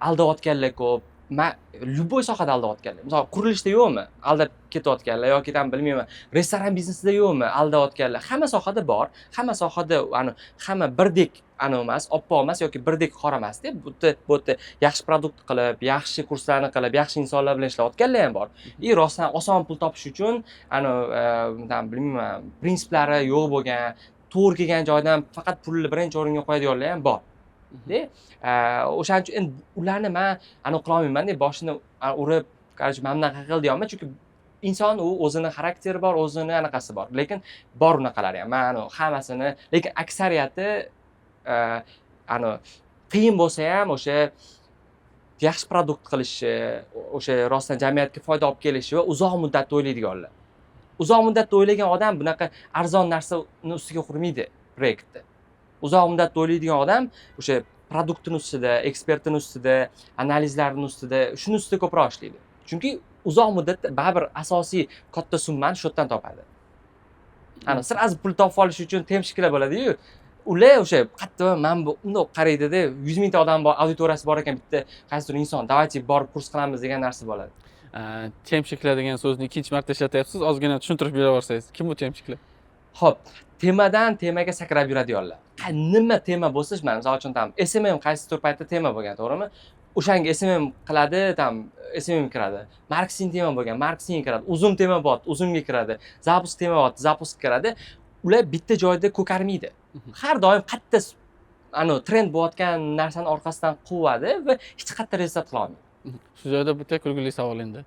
aldayotganlar ko'p." Ma любой sohada aldayotganlar, misol, qurilishda yo'qmi aldab ketayotganlar yoki там, bilmayman, restoran biznesida yo'qmi aldayotganlar? Hamma sohada bor. Hamma sohada ani hamma birdek anavi emas, oppoq emas yoki birdek qora emasda. Bu yerda yaxshi продукт qilib, yaxshi kurslarni qilib, yaxshi insonlar bilan ishlayotganlar ham bor и rostdan oson pul topish uchun anavi, там, bilmayman, prinsiplari yo'q bo'lgan, to'g'ri kelgan joydan faqat pulni birinchi o'ringa qo'yadiganlar ham bor. De o'shaning uchun endi ularni man anavi qilolmaymanda, boshini urib, короче, mana bunaqa qil deyolmayman, chunki inson u o'zini xarakteri bor, o'zini anaqasi bor. Lekin bor unaqalar ham, man anavi hammasini, lekin aksariyati anavi qiyin bo'lsa ham o'sha yaxshi продукт qilishi, o'sha rostdan jamiyatga foyda olib kelishi va uzoq muddatda o'ylaydiganlar. Uzoq muddatda o'ylagan odam bunaqa arzon narsani ustiga qurmaydi proyektni. Uzoq muddatda o'ylaydigan odam o'sha продукт ini ustida, ekspertini ustida, analizlarini ustida, shuni ustida ko'proq ishlaydi, chunki uzoq muddatda baribir asosiy katta summani shu yerdan topadi. Ana сразу pul topib olish uchun темщик lar bo'ladiyu, ular o'sha qattiq mana bu bundoq qaraydida, 100 mingta odam bor, auditoriyasi bor ekan bitta qaysidir inson, давайте borib kurs qilamiz degan narsa bo'ladi. Темщик lar degan so'zni ikkinchi marta ishlatyapsiz, ozgina tushuntirib bera yuborsangiz, kim bu темщик lar? Ho'p, temadan temaga sakrab yuradiganlar. Nima tema bo'lsa, mana misol uchun, там, SMM qaysidir paytda tema bo'lgan, to'g'rimi? O'shanga SMM qiladi, там, SMM kiradi. Marketing tema bo'lgan, marketingga kiradi. Uzum tema bo'lyapti, uzumga kiradi. Запуск tema bo'lyapti, запуск kiradi. Ular bitta joyda ko'karmaydi. Har doim qayerda anavi trend bo'layotgan narsani orqasidan quvadi va hech qayerda результат qila olmaydi. Shu joyda bitta kulgili savol endi.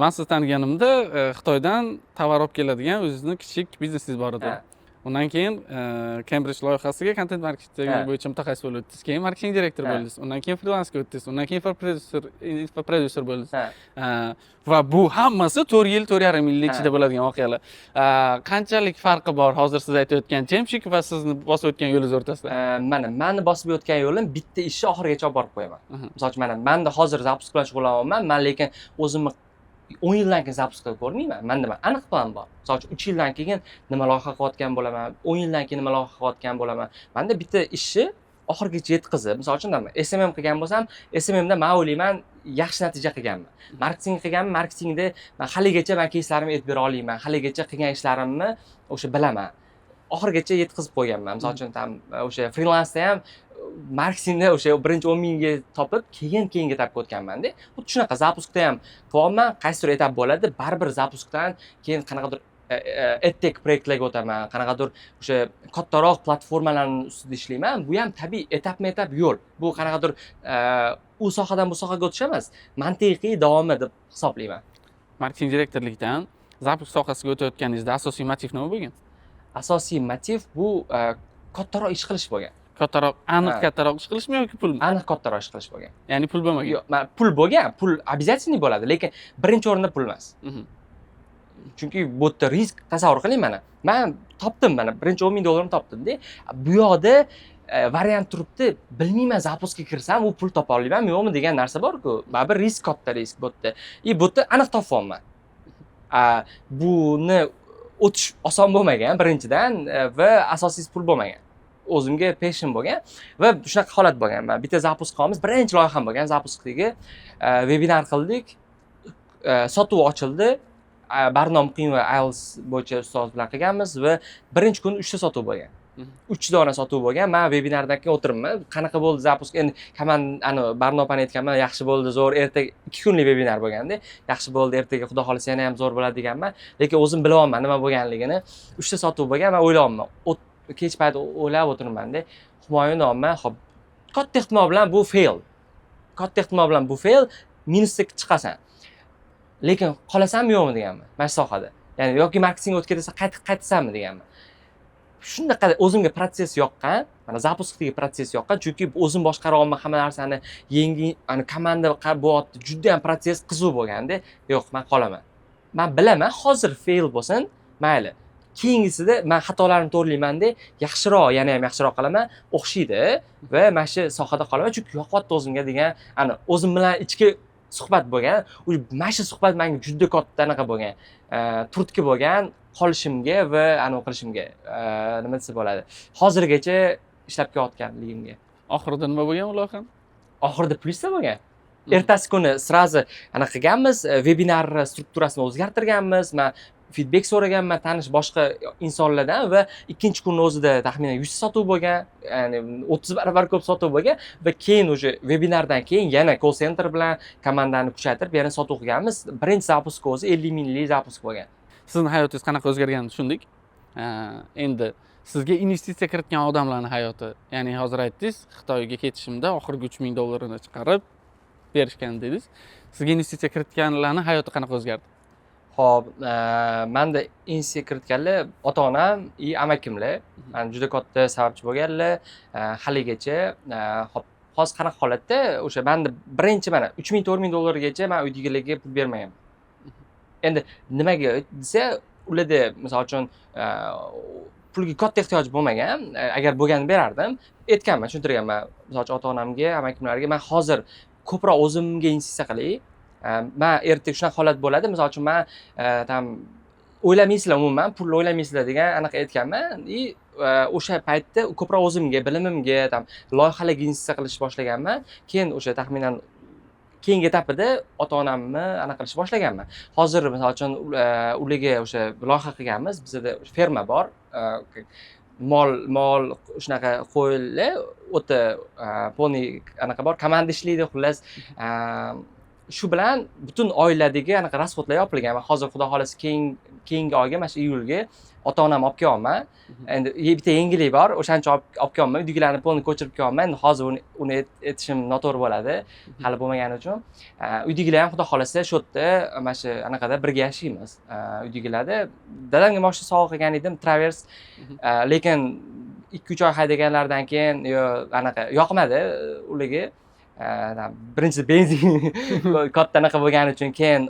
Man sizni taniganimda Xitoydan tovar olib keladigan o'zizni kichik biznesingiz bor edi. Undan keyin Cambridge loyihasiga kontent marketing bo'yicha mutaxassis bo'lib o'tdingiz, keyin marketing direktor bo'ldingiz, undan keyin frilansga o'tdingiz, undan keyin infoprodyuser bo'ldingiz. Va bu hammasi 4 yil, 4,5 yillik ichida bo'ladigan voqealar. Qanchalik farqi bor hozir siz aytayotgan темщик va sizni bosib o'tgan yo'lingiz o'rtasida? Mana mani bosib o'tgan yo'lim bitta ishni oxirigacha olib borib qo'yaman. Misol uchun, mana manda hozir запуск bilan shug'ullanyapman man, lekin o'zimni 10 yildan keyin запуск qilib ko'rmayman. Manda man aniq plan bor. Misol uchun, 3 yildan keyin nima loyiha qilayotgan bo'laman, 10 yildan keyin nima loyiha qilayotgan bo'laman. Manda bitta ishni oxirigacha yetkazib, misol uchun, SMM qilgan bo'lsam, SMMda man o'ylayman, yaxshi natija qilganman. Marketing qilganman, marketingda man haligacha man keyslarimni aytib bera olmayman, haligacha qilgan ishlarimni o'sha bilaman, oxirigacha yetkazib qo'yganman. Misol uchun, там, o'sha frilansda ham marketingda o'sha birinchi 10 mingga topib, keyin keyingi etapga o'tganmanda. Xuddi shunaqa запуск da ham qilyapman. Qaysidir etap bo'ladi, baribir запуск dan keyin qanaqadir edtech proyektlarga o'taman, qanaqadir o'sha kattaroq platformalarni ustida ishlayman. Bu ham tabiiy etapma etap yo'l. Bu qanaqadir u sohadan bu sohaga o'tish emas, mantiqiy davomi deb hisoblayman. Marketing direktorlikdan запуск sohasiga o'tayotganingizda asosiy motiv nima bo'lgan? Asosiy motiv bu kattaroq ish qilish bo'lgan. Kattaroq, aniq Ha. kattaroq ish qilishmi yoki pulmi? Aniq kattaroq ish qilish bo'lgan. Ya'ni pul bo'lmagan? Yo'q, pul bo'lgan, pul обязательный bo'ladi, lekin birinchi o'rinda pul emas. Chunki bu yerda risk, tasavvur qiling, mana man topdim, mana birinchi 10 ming dollarimni topdimda. Bu yoqda variant turibdi, bilmayman, запуск ga kirsam u pul topa olamanmi yo'qmi degan narsa borku. Baribir risk, katta risk bu yerda. И bu yerda aniq topyapman. Buni o'tish oson bo'lmagan birinchidan, va asosiysi pul bo'lmagan, o'zimga passion bo'lgan va shunaqa holat bo'lgan. Man bitta запуск qilamiz, birinchi loyiham bo'lgan запуск dagi, vebinar qildik, sotuv ochildi. Barno Muqimova IELTS bo'yicha ustoz bilan qilganmiz va birinchi kuni uchta sotuv bo'lgan. Uch dona sotuv bo'lgan. Man vebinardan keyin o'tiribman, qanaqa bo'ldi запуск endi, ani Barno opani aytganman, yaxshi bo'ldi, zo'r, ertaga 2 kunlik vebinar bo'lganda, yaxshi bo'ldi, ertaga xudo xohlasa yana ham zo'r bo'ladi deganman, lekin o'zim bilyapman nima bo'lganligini. Uchta sotuv bo'lgan. Man o'ylayapman, kech payt o'ylab o'tiribmanda, Humoyun deyapman, ho'p, katta ehtimol bilan bu fail, katta ehtimol bilan bu fail, minusga chiqasan, lekin qolasanmi yo'qmi deganman mana shu sohada, ya'ni yoki marketingga o'tib ketasan, qaytib qaytasanmi deganman. Shunaqa o'zimga protsess yoqqan, mana запуск dagi protsess yoqqan, chunki o'zim boshqaryapman hamma narsani, yangi ani komanda bo'lyapti, judayam protsess qiziq bo'lganda, yo'q, man qolaman, man bilaman, hozir fail bo'lsin, mayli, keyingisida man xatolarimni to'g'rilaymanda, yaxshiroq, yana ham yaxshiroq qilaman, o'xshaydi va mana shu sohada qolaman, chunki yoqyapti o'zimga degan, ani o'zim bilan ichki suhbat bo'lgan. U mana shu suhbat menga juda katta anaqa bo'lgan, turtki bo'lgan qolishimga va anavi qilishimga, nima desa bo'ladi, hozirgacha ishlab kelayotganligimga. Oxirida nima bo'lgan u loyiha? Oxirida plyusda bo'lgan. Ertasi kuni сразу anaqa qilganmiz, vebinar strukturasini o'zgartirganmiz, man feedback so'raganman tanish boshqa insonlardan va ikkinchi kunni o'zida taxminan 100 sotuv bo'lgan, ya'ni 30 barobar ko'p sotuv bo'lgan. Va keyin уже vebinardan keyin yana call center bilan komandani kuchaytirib, yana sotuv qilganmiz. Birinchi запуск o'zi 50 minglik запуск bo'lgan. Sizni hayotingiz qanaqa o'zgarganini tushundik. Endi sizga investitsiya kiritgan odamlarni hayoti, ya'ni hozir aytdingiz, Xitoyga ketishimda oxirgi 3000 dollarini chiqarib berishgan dedingiz. Sizga investitsiya kiritganlarni hayoti qanaqa o'zgardi? Ho'p, manda investitsiya kiritganlar ota onam и amakimlar, man juda katta sababchi bo'lganlar. Haligacha, hop, hozir qanaqa holatda, o'sha manda birinchi mana 3000, 4000 dollargacha man uydagilarga pul bermaganman. Endi nimaga desa, ularda misol uchun pulga katta ehtiyoj bo'lmagan, agar bo'lganini berardim. Aytganman, tushuntirganman, misol uchun ota onamga, amakimlarga, man hozir ko'proq o'zimga investitsiya qilay, man ertaga shunaqa holat bo'ladi, misol uchun man там o'ylamaysizlar, umuman pulni o'ylamaysizlar degan anaqa aytganman. И o'sha paytda ko'proq o'zimga, bilimimga, там loyihalarga investitsiya qilishni boshlaganman. Keyin o'sha taxminan keyingi etapida ota onamni anaqa qilishni boshlaganman. Hozir misol uchun ularga o'sha loyiha qilganmiz, bizada ferma bor, mol shunaqa qo'ylar, o'ta полный anaqa bor, komanda ishlaydi, xullas, shu bilan butun oiladagi anaqa расход lar yopilgan. Man hozir xudo xohlasa keyingi oyga, mana shu iyulga ota onamni olib kelyapman. Endi bitta yangilik bor, o'shaning uchun olib kelyapman, uydagilarni полный ko'chirib kelyapman. Endi hozir uni aytishim noto'g'ri bo'ladi, hali bo'lmagani uchun. Uydagilar ham xudo xohlasa shu yerda, mana shu anaqada birga yashaymiz. Uydagilarda dadamga moshina sovg'a qilgan edim, Traverse, lekin 2-3 oy haydaganlaridan keyin yo anaqa yoqmadi ularga. Birinchisi benzin katta anaqa bo'lgani uchun, keyin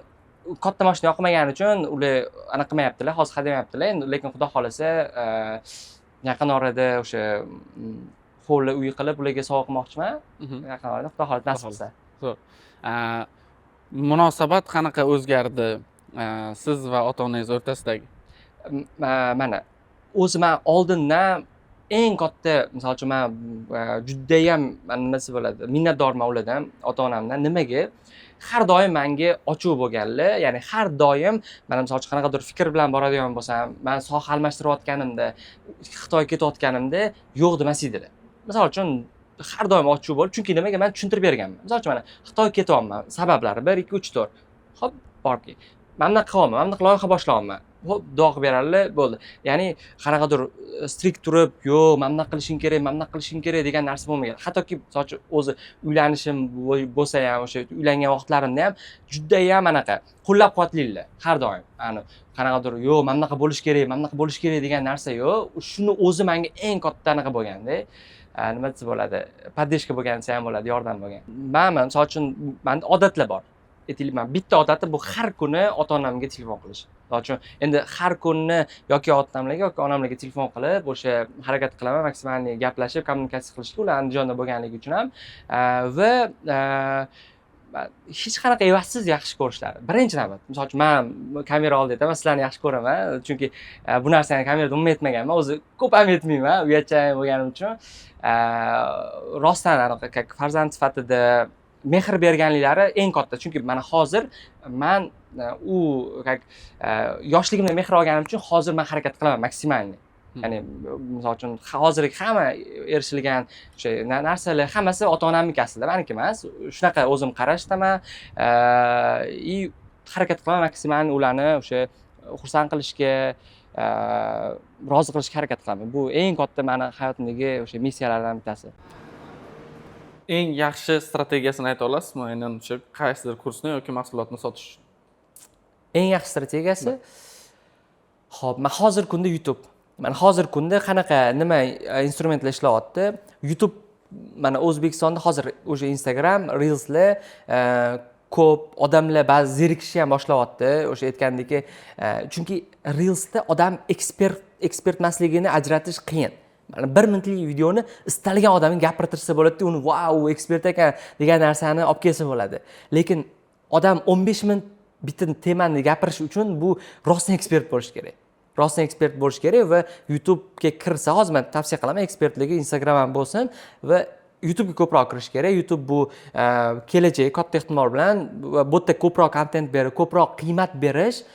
katta mashina yoqmagani uchun ular anaqa qilmayaptilar, hozir haydamayaptilar endi. Lekin xudo xohlasa, yaqin orada o'sha hovli uy qilib, ularga sovg'a qilmoqchiman yaqin orada, xudo xohlasa, nasib qilsa. Zo'r. Munosabat qanaqa o'zgardi, siz va ota onangiz o'rtasidagi? Mana o'zi man oldindan eng katta, misol uchun, man judayam, nima desa bo'ladi, minnatdorman ulardan, ota onamdan. Nimaga? Har doim manga ochiq bo'lganlar, ya'ni har doim mana misol uchun qanaqadir fikr bilan boradigan bo'lsam, man soha almashtirayotganimda, Xitoyga ketayotganimda yo'q demas edilar. Misol uchun har doim ochiq bo'lib, chunki nimaga, man tushuntirib berganman. Misol uchun, mana Xitoyga ketyapman, sabablari bir, ikki, uch, to'rt, ho'p, borib kel, mana bunaqa qilyapman, mana bunaqa loyiha boshlayapman, ho'p, duo qilib beradilar, bo'ldi. Ya'ni qanaqadir strikt turib, yo'q, mana bunaqa qilishing kerak, mana bunaqa qilishing kerak degan narsa bo'lmagan. Hattoki misol uchun o'zi uylanishim bo'lsa ham, o'sha uylangan vaqtlarimda ham judayam anaqa qo'llab quvvatlaydilar har doim. Ani qanaqadir yo'q, mana bunaqa bo'lishi kerak, mana bunaqa bo'lishi kerak degan narsa yo'q. Shuni o'zi manga eng katta anaqa bo'lganda, nima desa bo'ladi, поддержка bo'lgan desa ham bo'ladi, yordam bo'lgan. Man misol uchun manda odatlar bor, aytaylik, man bitta odatim bu har kuni ota onamga telefon qilish. Misol uchun endi har kuni yoki otamlarga, yoki onamlarga telefon qilib, o'sha harakat qilaman максимальный gaplashib, kommunikatsiya qilishga, ular Andijonda bo'lganligi uchun ham. Va Hech qanaqa evazsiz yaxshi ko'rishlari birinchi navbat. Misol uchun, man kamera oldida aytaman, sizlarni yaxshi ko'raman, chunki bu narsani kamerada umuman aytmaganman, o'zi ko'p ham aytmayman, uyatchan bo'lganim uchun. Rostdan anaqa, как farzand sifatida mehr berganliklari eng katta, chunki mana hozir man u как yoshligimda mehr olganim uchun hozir man harakat qilaman максимальный. Ya'ni misol uchun, hozirgi hamma erishilgan o'sha narsalar hammasi ota onamniki aslida, maniki emas. Shunaqa o'zim qarashdaman и harakat qilaman максимальный ularni o'sha xursand qilishga, rozi qilishga harakat qilaman. Bu eng katta mani hayotimdagi o'sha missiyalardan bittasi. Eng yaxshi strategiyasini ayta olasizmi, aynan o'sha qaysidir kursni yoki mahsulotni sotish? Eng yaxshi strategiyasi? Ho'p, man hozirgi kunda YouTube, mana hozirgi kunda qanaqa, nima instrumentlar ishlayapti? YouTube. Mana O'zbekistonda hozir o'sha Instagram Reelslar ko'p odamlar ba'zi zerikishni ham boshlayapti o'sha aytgandek, chunki Reelsda odam ekspert emasligini ajratish qiyin. Mana bir minutlik videoni istalgan odamga gapirtirsa bo'ladida, uni "Vau, ekspert ekan" degan narsani olib kelsa bo'ladi. Lekin odam 15 minut bitta temani gapirish uchun bu rostdan ekspert bo'lishi kerak, rostdan ekspert bo'lishi kerak. Va YouTubega kirsa, hozir man tavsiya qilaman ekspertlarga, Instagram ham bo'lsin va YouTubega ko'proq kirish kerak. YouTube bu kelajak katta ehtimol bilan va bu yerda ko'proq kontent berib, ko'proq qiymat berish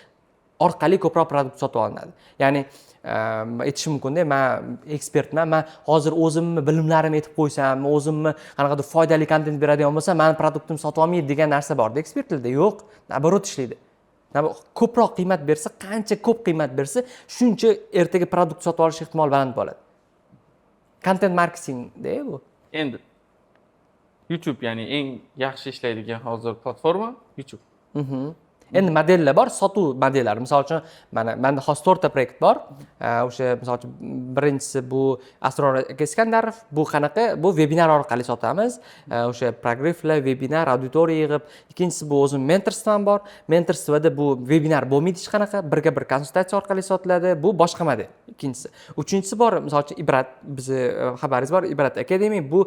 orqali ko'proq продукт sotib olinadi. Ya'ni aytishim mumkinda, man ekspertman, man hozir o'zimni bilimlarimni aytib qo'ysam, o'zimni qanaqadir foydali kontent beradigan bo'lsam, mani продукт im sotib olmaydi degan narsa borda ekspertlarda. Yo'q, наоборот ishlaydi. Ko'proq qiymat bersa, qancha ko'p qiymat bersa, shuncha ertaga продукт sotib olish ehtimoli baland bo'ladi. Kontent marketingda bu. Endi YouTube, ya'ni eng yaxshi ishlaydigan hozir platforma YouTube. Endi modellar bor, sotuv modellari. Misol uchun, mana manda hozir to'rtta proyekt bor. O'sha misol uchun, birinchisi bu Asror aka Iskandarov. Bu qanaqa? Bu vebinar orqali sotamiz. O'sha прогрев lar, vebinar, auditoriya yig'ib. Ikkinchisi bu o'zim менторство m bor. Менторство da bu vebinar bo'lmaydi hech qanaqa, birga bir konsultatsiya orqali sotiladi. Bu boshqa model. Ikkinchisi. Uchinchisi bor, misol uchun, Ibrat, bizni xabaringiz bor, Ibrat Academy, bu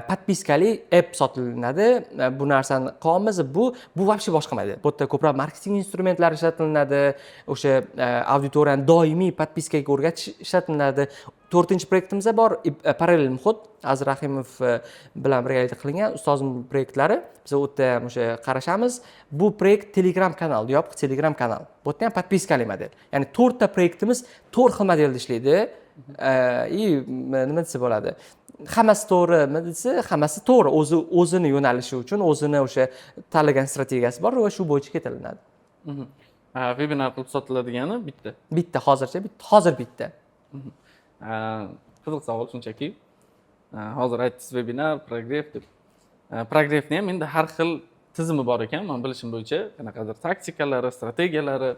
подписка li app sotilinadi. Bu narsani qilyapmiz. Bu вообще boshqa model. Bu yerda ko'proq marketing instrumentlari ishlatilinadi. O'sha auditoriyani doimiy подписка ga o'rgatish ishlatilinadi. To'rtinchi proyektimiz bor, Parallel Muhit, Aziz Rahimov bilan birgalikda qilingan ustozim proyektlari. Biz u yerda ham o'sha qarashamiz. Bu proyekt Telegram kanal, yopiq Telegram kanal. Bu yerda ham подписка li model. Ya'ni to'rtta proyektimiz to'rt xil modelda ishlaydi. И nima desa bo'ladi? Hammasi to'g'rimi desa, hammasi to'g'ri. O'zi o'zini yo'nalishi uchun o'zini o'sha tanlagan strategiyasi bor va shu bo'yicha ketilinadi. Ha, vebinar qilib sotiladigani bitta. Bitta, hozircha bitta, hozir bitta. Ha, qiziq savol shunchaki. Ha, hozir aytdingiz vebinar, прогрев deb. Ha, прогрев ni ham endi har xil tizimi bor ekan, man bilishim bo'yicha, qanaqadir taktikalari, strategiyalari.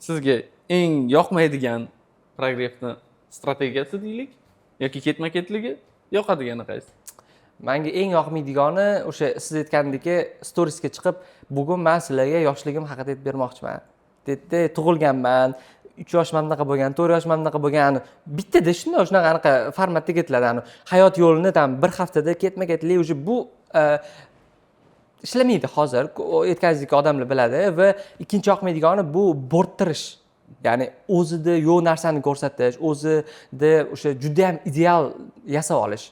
Sizga eng yoqmaydigan прогрев ni strategiyasi deylik yoki ketma-ketligi, yoqadigani qaysi? Menga eng yoqmaydigani o'sha siz aytgandek, storiesga chiqib, "Bugun man sizlarga yoshligim haqida aytib bermoqchiman" dedida, "Tug'ilganman, 3 yosh mana bunaqa bo'lgan, 4 yosh mana bunaqa bo'lgan." Bittada shunday, shunaqa anaqa formatda ketiladi. Ani hayot yo'lini там bir haftada ketma ketlik уже bu ishlamaydi hozir, aytganingizdek, odamlar biladi. Va ikkinchi yoqmaydigani bu bo'rttirish, ya'ni o'zida yo'q narsani ko'rsatish, o'zida o'sha judayam ideal yasab olish.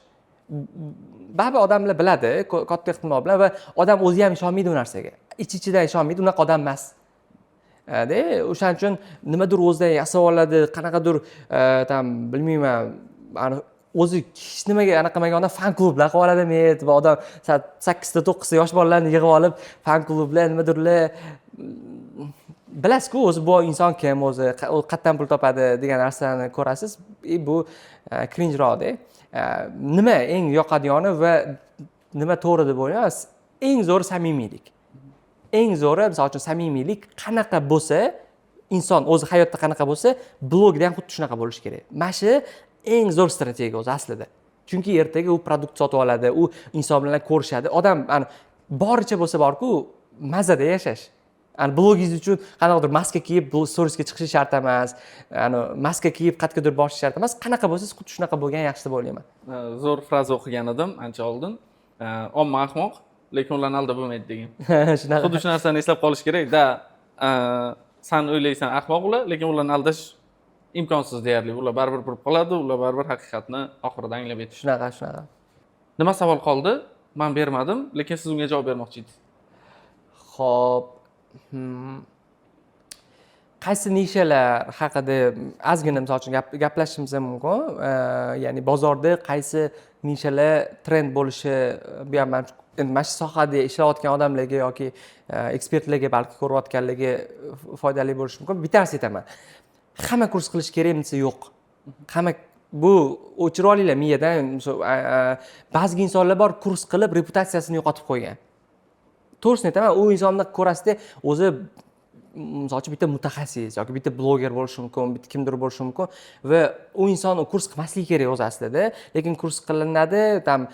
Baribir odamlar biladi katta ehtimol bilan va odam o'zi ham ishonmaydi u narsaga, ich ichidan ishonmaydi, unaqa odam emas de. O'shaning uchun nimadir o'zidan yasab oladi, qanaqadir там, bilmayman, ani o'zi hech nimaga anaqa qilmagan odam fan klublar qilib oladimi va odam soat 8ta, 9ta yosh bolalarni yig'ib olib, fan klublar, nimadirlar. Bilasizku o'zi bu inson kim o'zi, u qayerdan pul topadi degan narsani ko'rasiz и bu cringe roqda. Nima eng yoqadigani va nima to'g'ri deb o'ylayman, eng zo'ri samimiylik. Eng zo'ri, misol uchun, samimiylik qanaqa bo'lsa, inson o'zi hayotda qanaqa bo'lsa, blogda ham xuddi shunaqa bo'lishi kerak. Mana shu eng zo'r strategiya o'zi aslida, chunki ertaga u продукт sotib oladi, u inson bilan ko'rishadi odam. Ani boricha bo'lsa borku, mazada yashash. Ani blogingiz uchun qanaqadir maska kiyib storiesga chiqishi shart emas, ani maska kiyib qayergadir borishi shart emas. Qanaqa bo'lsangiz, xuddi shunaqa bo'lgan yaxshi deb o'ylayman. Zo'r fraza o'qigan edim ancha oldin. Omma ahmoq, lekin ularni aldab bo'lmaydi degan. Shunaqa. Xuddi shu narsani eslab qolish kerak da. San o'ylaysan, ahmoq ular, lekin ularni aldash imkonsiz deyarli. Ular baribir bilib qoladi, ular baribir haqiqatni oxirida anglab yetishadi. Shunaqa. Nima savol qoldi, man bermadim, lekin siz unga javob bermoqchi edingiz? Xo'p. Qaysi nishalar haqida ozgina, misol uchun, gaplashishimiz ham mumkin. Ya'ni bozorda qaysi nishalar trend bo'lishi, bu ham endi mana shu sohada ishlayotgan odamlarga yoki ekspertlarga, balki ko'rayotganlarga foydali bo'lishi mumkin. Bitta narsa aytaman: hamma kurs qilish kerakmi desa, yo'q. Hamma bu o'chirib olinglar miyadan. Ba'zi insonlar bor, kurs qilib reputatsiyasini yo'qotib qo'ygan. To'g'risini aytaman, u insonni ko'rasizda, o'zi, misol uchun, bitta mutaxassis yoki bitta bloger bo'lishi mumkin, bitta kimdir bo'lishi mumkin va u inson u kurs qilmasligi kerak o'zi aslida, lekin kurs qilinadi. Там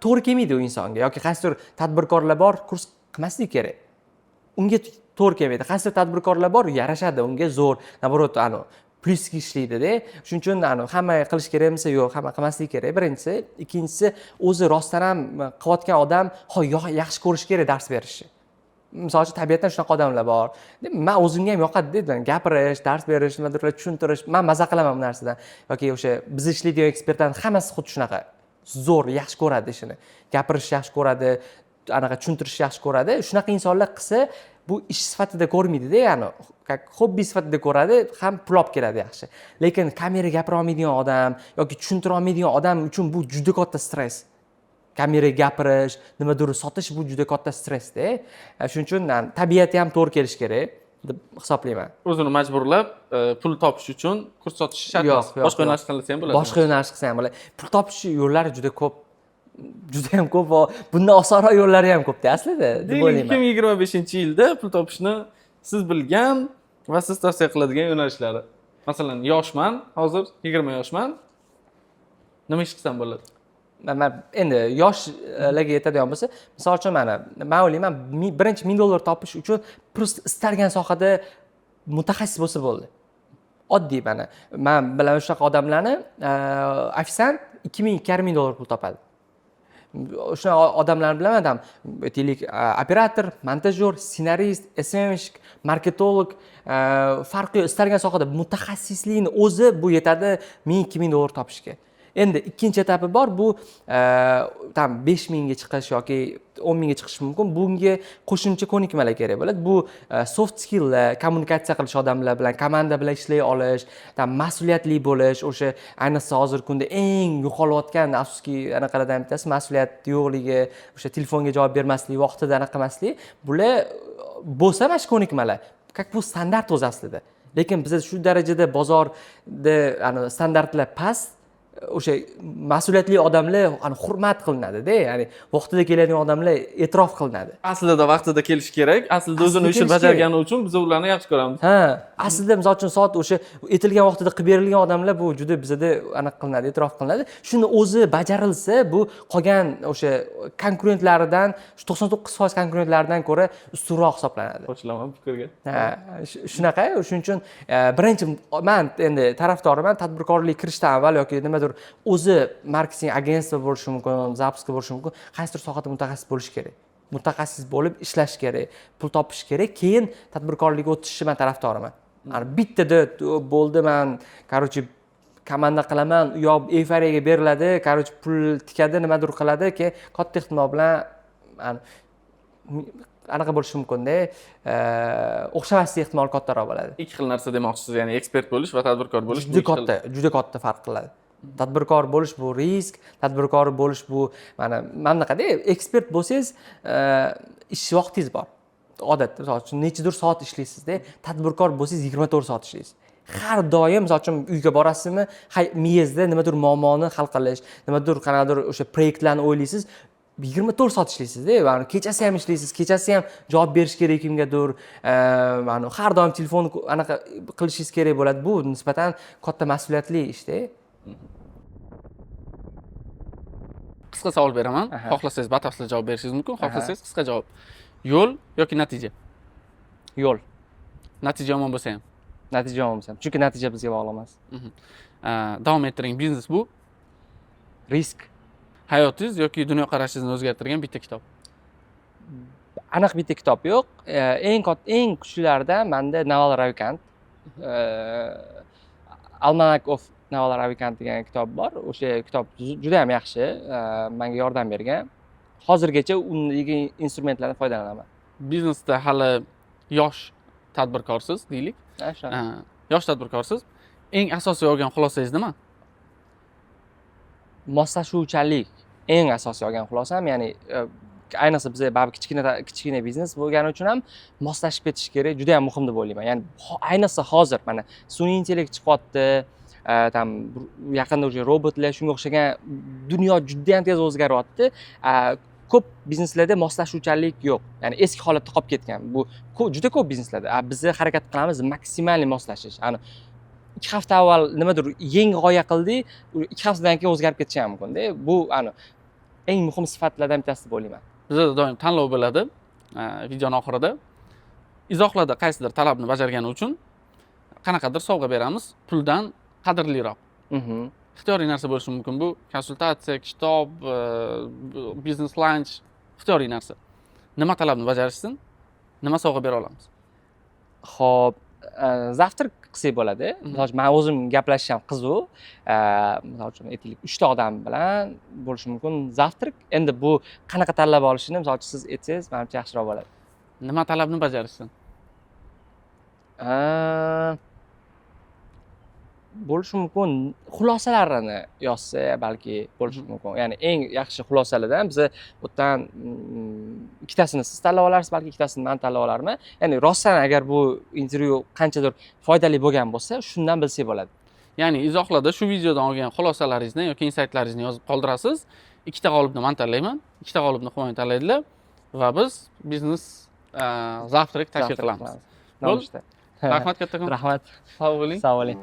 to'g'ri kelmaydi u insonga. Yoki qaysidir tadbirkorlar bor, kurs qilmasligi kerak, unga to'g'ri kelmaydi. Qaysidir tadbirkorlar bor, yarashadi unga, zo'r, наоборот, plyusga ishlaydida. Shuning uchun hamma qilish kerakmi desa, yo'q, hamma qilmasligi kerak, birinchisi. Ikkinchisi, o'zi rostdan ham qilayotgan odam yaxshi ko'rishi kerak dars berishni. Misol uchun, tabiatdan shunaqa odamlar bor. Man o'zimga ham yoqadida gapirish, dars berish, nimadirlar tushuntirish. Man maza qilaman bu narsadan. Yoki o'sha biz ishlaydigan ekspertlarni hammasi xuddi shunaqa zo'r, yaxshi ko'radi ishini, gapirishni yaxshi ko'radi, anaqa tushuntirishni yaxshi ko'radi. Shunaqa insonlar qilsa, bu ish sifatida ko'rmaydida, ya'ni как hobbi sifatida ko'radi ham, pul olib keladi yaxshi. Lekin kameraga gapira olmaydigan odam yoki tushuntira olmaydigan odam uchun bu juda katta stress. Kameraga gapirish, nimadir sotish, bu juda katta stressda. Shuning uchun tabiati ham to'g'ri kelishi kerak deb hisoblayman. O'zini majburlab pul topish uchun kurs sotishi shart Yo'q, emas. yo'q, Boshqa yo'q. yo'nalish tanlasa ham bo'ladi. Boshqa yo'nalish qilsa ham bo'ladi. Pul topish yo'llari juda ko'p, juda ham ko'p va bundan osonroq yo'llari ham ko'pda aslida, deb Deylik, o'ylayman. 2025-yilda pul topishni siz bilgan va siz tavsiya qiladigan yo'nalishlari. Masalan, yoshman, hozir 20 yoshman. Nima ish qilsam bo'ladi? Man endi yoshlarga yetadigan bo'lsa, misol uchun, mana man o'ylayman, birinchi 1000 dollar topish uchun просто istalgan sohada mutaxassis bo'lsa bo'ldi. Oddiy, mana man bilaman shunaqa odamlarni, ofitsiant 2000, 2500 dollar pul topadi. Shunaqa odamlarni bilaman, там, aytaylik, operator, montajyor, ssenarist, SMMщик, marketolog, farqi yo'q, istalgan sohada mutaxassislikni o'zi bu yetadi 1000, 2000 dollar topishga. Endi ikkinchi etapi bor, bu там 5000ga chiqish yoki 10 000ga chiqish mumkin. Bunga qo'shimcha ko'nikmalar kerak bo'ladi. Bu soft skilllar, kommunikatsiya qilish odamlar bilan, komanda bilan ishlay olish, там mas'uliyatli bo'lish. O'sha ayniqsa hozirgi kunda eng yo'qolayotgan, afsuski, anaqalardan bittasi mas'uliyat yo'qligi, o'sha telefonga javob bermaslik, vaqtida anaqa qilmaslik. Bular bo'lsa, mana shu ko'nikmalar как bu standart o'zi aslida, lekin bizda shu darajada bozorda standartlar past. O'sha mas'uliyatli odamlar hurmat qilinadida, ya'ni vaqtida keladigan odamlar e'tirof qilinadi. Aslida vaqtida kelish kerak. Aslida o'zini Aslida ishini kelish kerak. bajargani uchun biz ularni yaxshi ko'ramiz. Ha, aslida, misol uchun, soat o'sha aytilgan vaqtida qilib berilgan odamlar, bu juda bizada anaqa qilinadi, e'tirof qilinadi. Shuni o'zi bajarilsa, bu qolgan o'sha konkurentlaridan, shu 99% konkurentlaridan ko'ra ustunroq hisoblanadi. Qo'shilaman fikrga. Ha, shunaqa. Shuning uchun birinchi man endi tarafdoriman, tadbirkorlik kirishdan avval yoki nimadir o'zi marketing агентство bo'lishi mumkin, запуск bo'lishi mumkin, qaysidir sohada mutaxassis bo'lish kerak, mutaxassis bo'lib ishlash kerak, pul topish kerak, keyin tadbirkorlikka o'tishni man tarafdoriman. Ani bittada bo'ldi, man, короче, komanda qilaman, u yoq eyforiyaga beriladi, короче, pul tikadi, nimadir qiladi, keyin katta ehtimol bilan anaqa bo'lishi mumkinda, o'xshamaslik ehtimoli kattaroq bo'ladi. Ikki xil narsa demoqchisiz, ya'ni ekspert bo'lish va tadbirkor bo'lish bu Juda ikki xil. katta, juda katta farq qiladi. Tadbirkor bo'lish bu risk, tadbirkor bo'lish bu mana bunaqada. Ekspert bo'lsangiz, ish vaqtingiz bor odatda, misol uchun, nechadir soat ishlaysizda. Tadbirkor bo'lsangiz, 24 soat ishlaysiz har doim. Misol uchun, uyga borasizmi, miyangizda nimadir muammoni hal qilish, nimadir, qanaqadir o'sha proyektlarni o'ylaysiz, 24 soat ishlaysizda. Ya'ni kechasi ham ishlaysiz, kechasi ham javob berish kerak kimgadir, mana har doim telefon anaqa qilishingiz kerak bo'ladi. Bu nisbatan katta mas'uliyatli ishda. Qisqa savol beraman. Aha. Xohlasangiz, batafsil javob berishingiz mumkin, xohlasangiz, qisqa javob. Yo'l yoki natija? Yo'l. Natija yomon bo'lsa ham? Natija yomon bo'lsa ham, chunki natija bizga bog'liq emas. Davom ettiring. Biznes bu Risk. Hayotingiz yoki dunyoqarashingizni o'zgartirgan bitta kitob. Aniq bitta kitob yo'q. Eng kuchlilaridan manda Naval Ravikant, Almanack of Naval Ravikant degan kitob bor. O'sha kitob juda ham yaxshi, manga yordam bergan. Hozirgacha undagi instrumentlardan foydalanaman. Biznesda hali yosh tadbirkorsiz, deylik. Ha, shunaqa. Ha, yosh tadbirkorsiz. Eng asosiy olgan xulosangiz nima? Moslashuvchanlik eng asosiy olgan xulosam. Ya'ni ayniqsa biza baribir kichkina kichkina biznes bo'lgani uchun ham moslashib ketish kerak, juda yam muhim deb o'ylayman. Ya'ni ayniqsa hozir mana sun'iy intellekt chiqyapti, там yaqinda уже robotlar, shunga o'xshagan, dunyo judayam tez o'zgaryapti. Ko'p bizneslarda moslashuvchanlik yo'q, ya'ni eski holatda qolib ketgan bu juda ko'p bizneslarda. A biza harakat qilamiz максимальный moslashish. Ani 2 hafta avval nimadir yangi g'oya qildik, u 2 haftadan keyin o'zgarib ketishi ham mumkinda. Bu ani eng muhim sifatlardan bittasi deb o'ylayman. Bizada doim tanlov bo'ladi videoni oxirida. Izohlarda qaysidir talabni bajargani uchun qanaqadir sovg'a beramiz, puldan qadrliroq. Ixtiyoriy narsa bo'lishi mumkin bu: konsultatsiya, kitob, biznes lunch, ixtiyoriy narsa. Nima talabni bajarishsin, nima sovg'a bera olamiz? Ho'p, завтрак qilsak bo'ladi. Misol uchun, man o'zim gaplashish ham qiziq. Misol uchun, aytaylik, uchta odam bilan bo'lishi mumkin завтрак. Endi bu qanaqa tanlab olishini, misol uchun, siz aytsangiz, manimcha, yaxshiroq bo'ladi. Nima talabni bajarishsin? Bo'lishi mumkin, xulosalarini yozsa balki bo'lishi mumkin. Ya'ni eng yaxshi xulosalardan biza bu yerdan ikkitasini siz tanlab olarsiz, balki ikkitasini man tanlab olarman. Ya'ni rostdan agar bu intervyu qanchadir foydali bo'lgan bo'lsa, shundan bilsak bo'ladi. Ya'ni izohlarda shu videodan olgan xulosalaringizni yoki insaytlaringizni yozib qoldirasiz. Ikkita g'olibni man tanlayman, ikkita g'olibni Humoyun tanlaydilar va biz biznes завтрак tashkil Завтрак qilamiz. Qilamiz. Bo'ldi. Rahmat kattakon. Rahmat. Sog' bo'ling. Sog' bo'ling.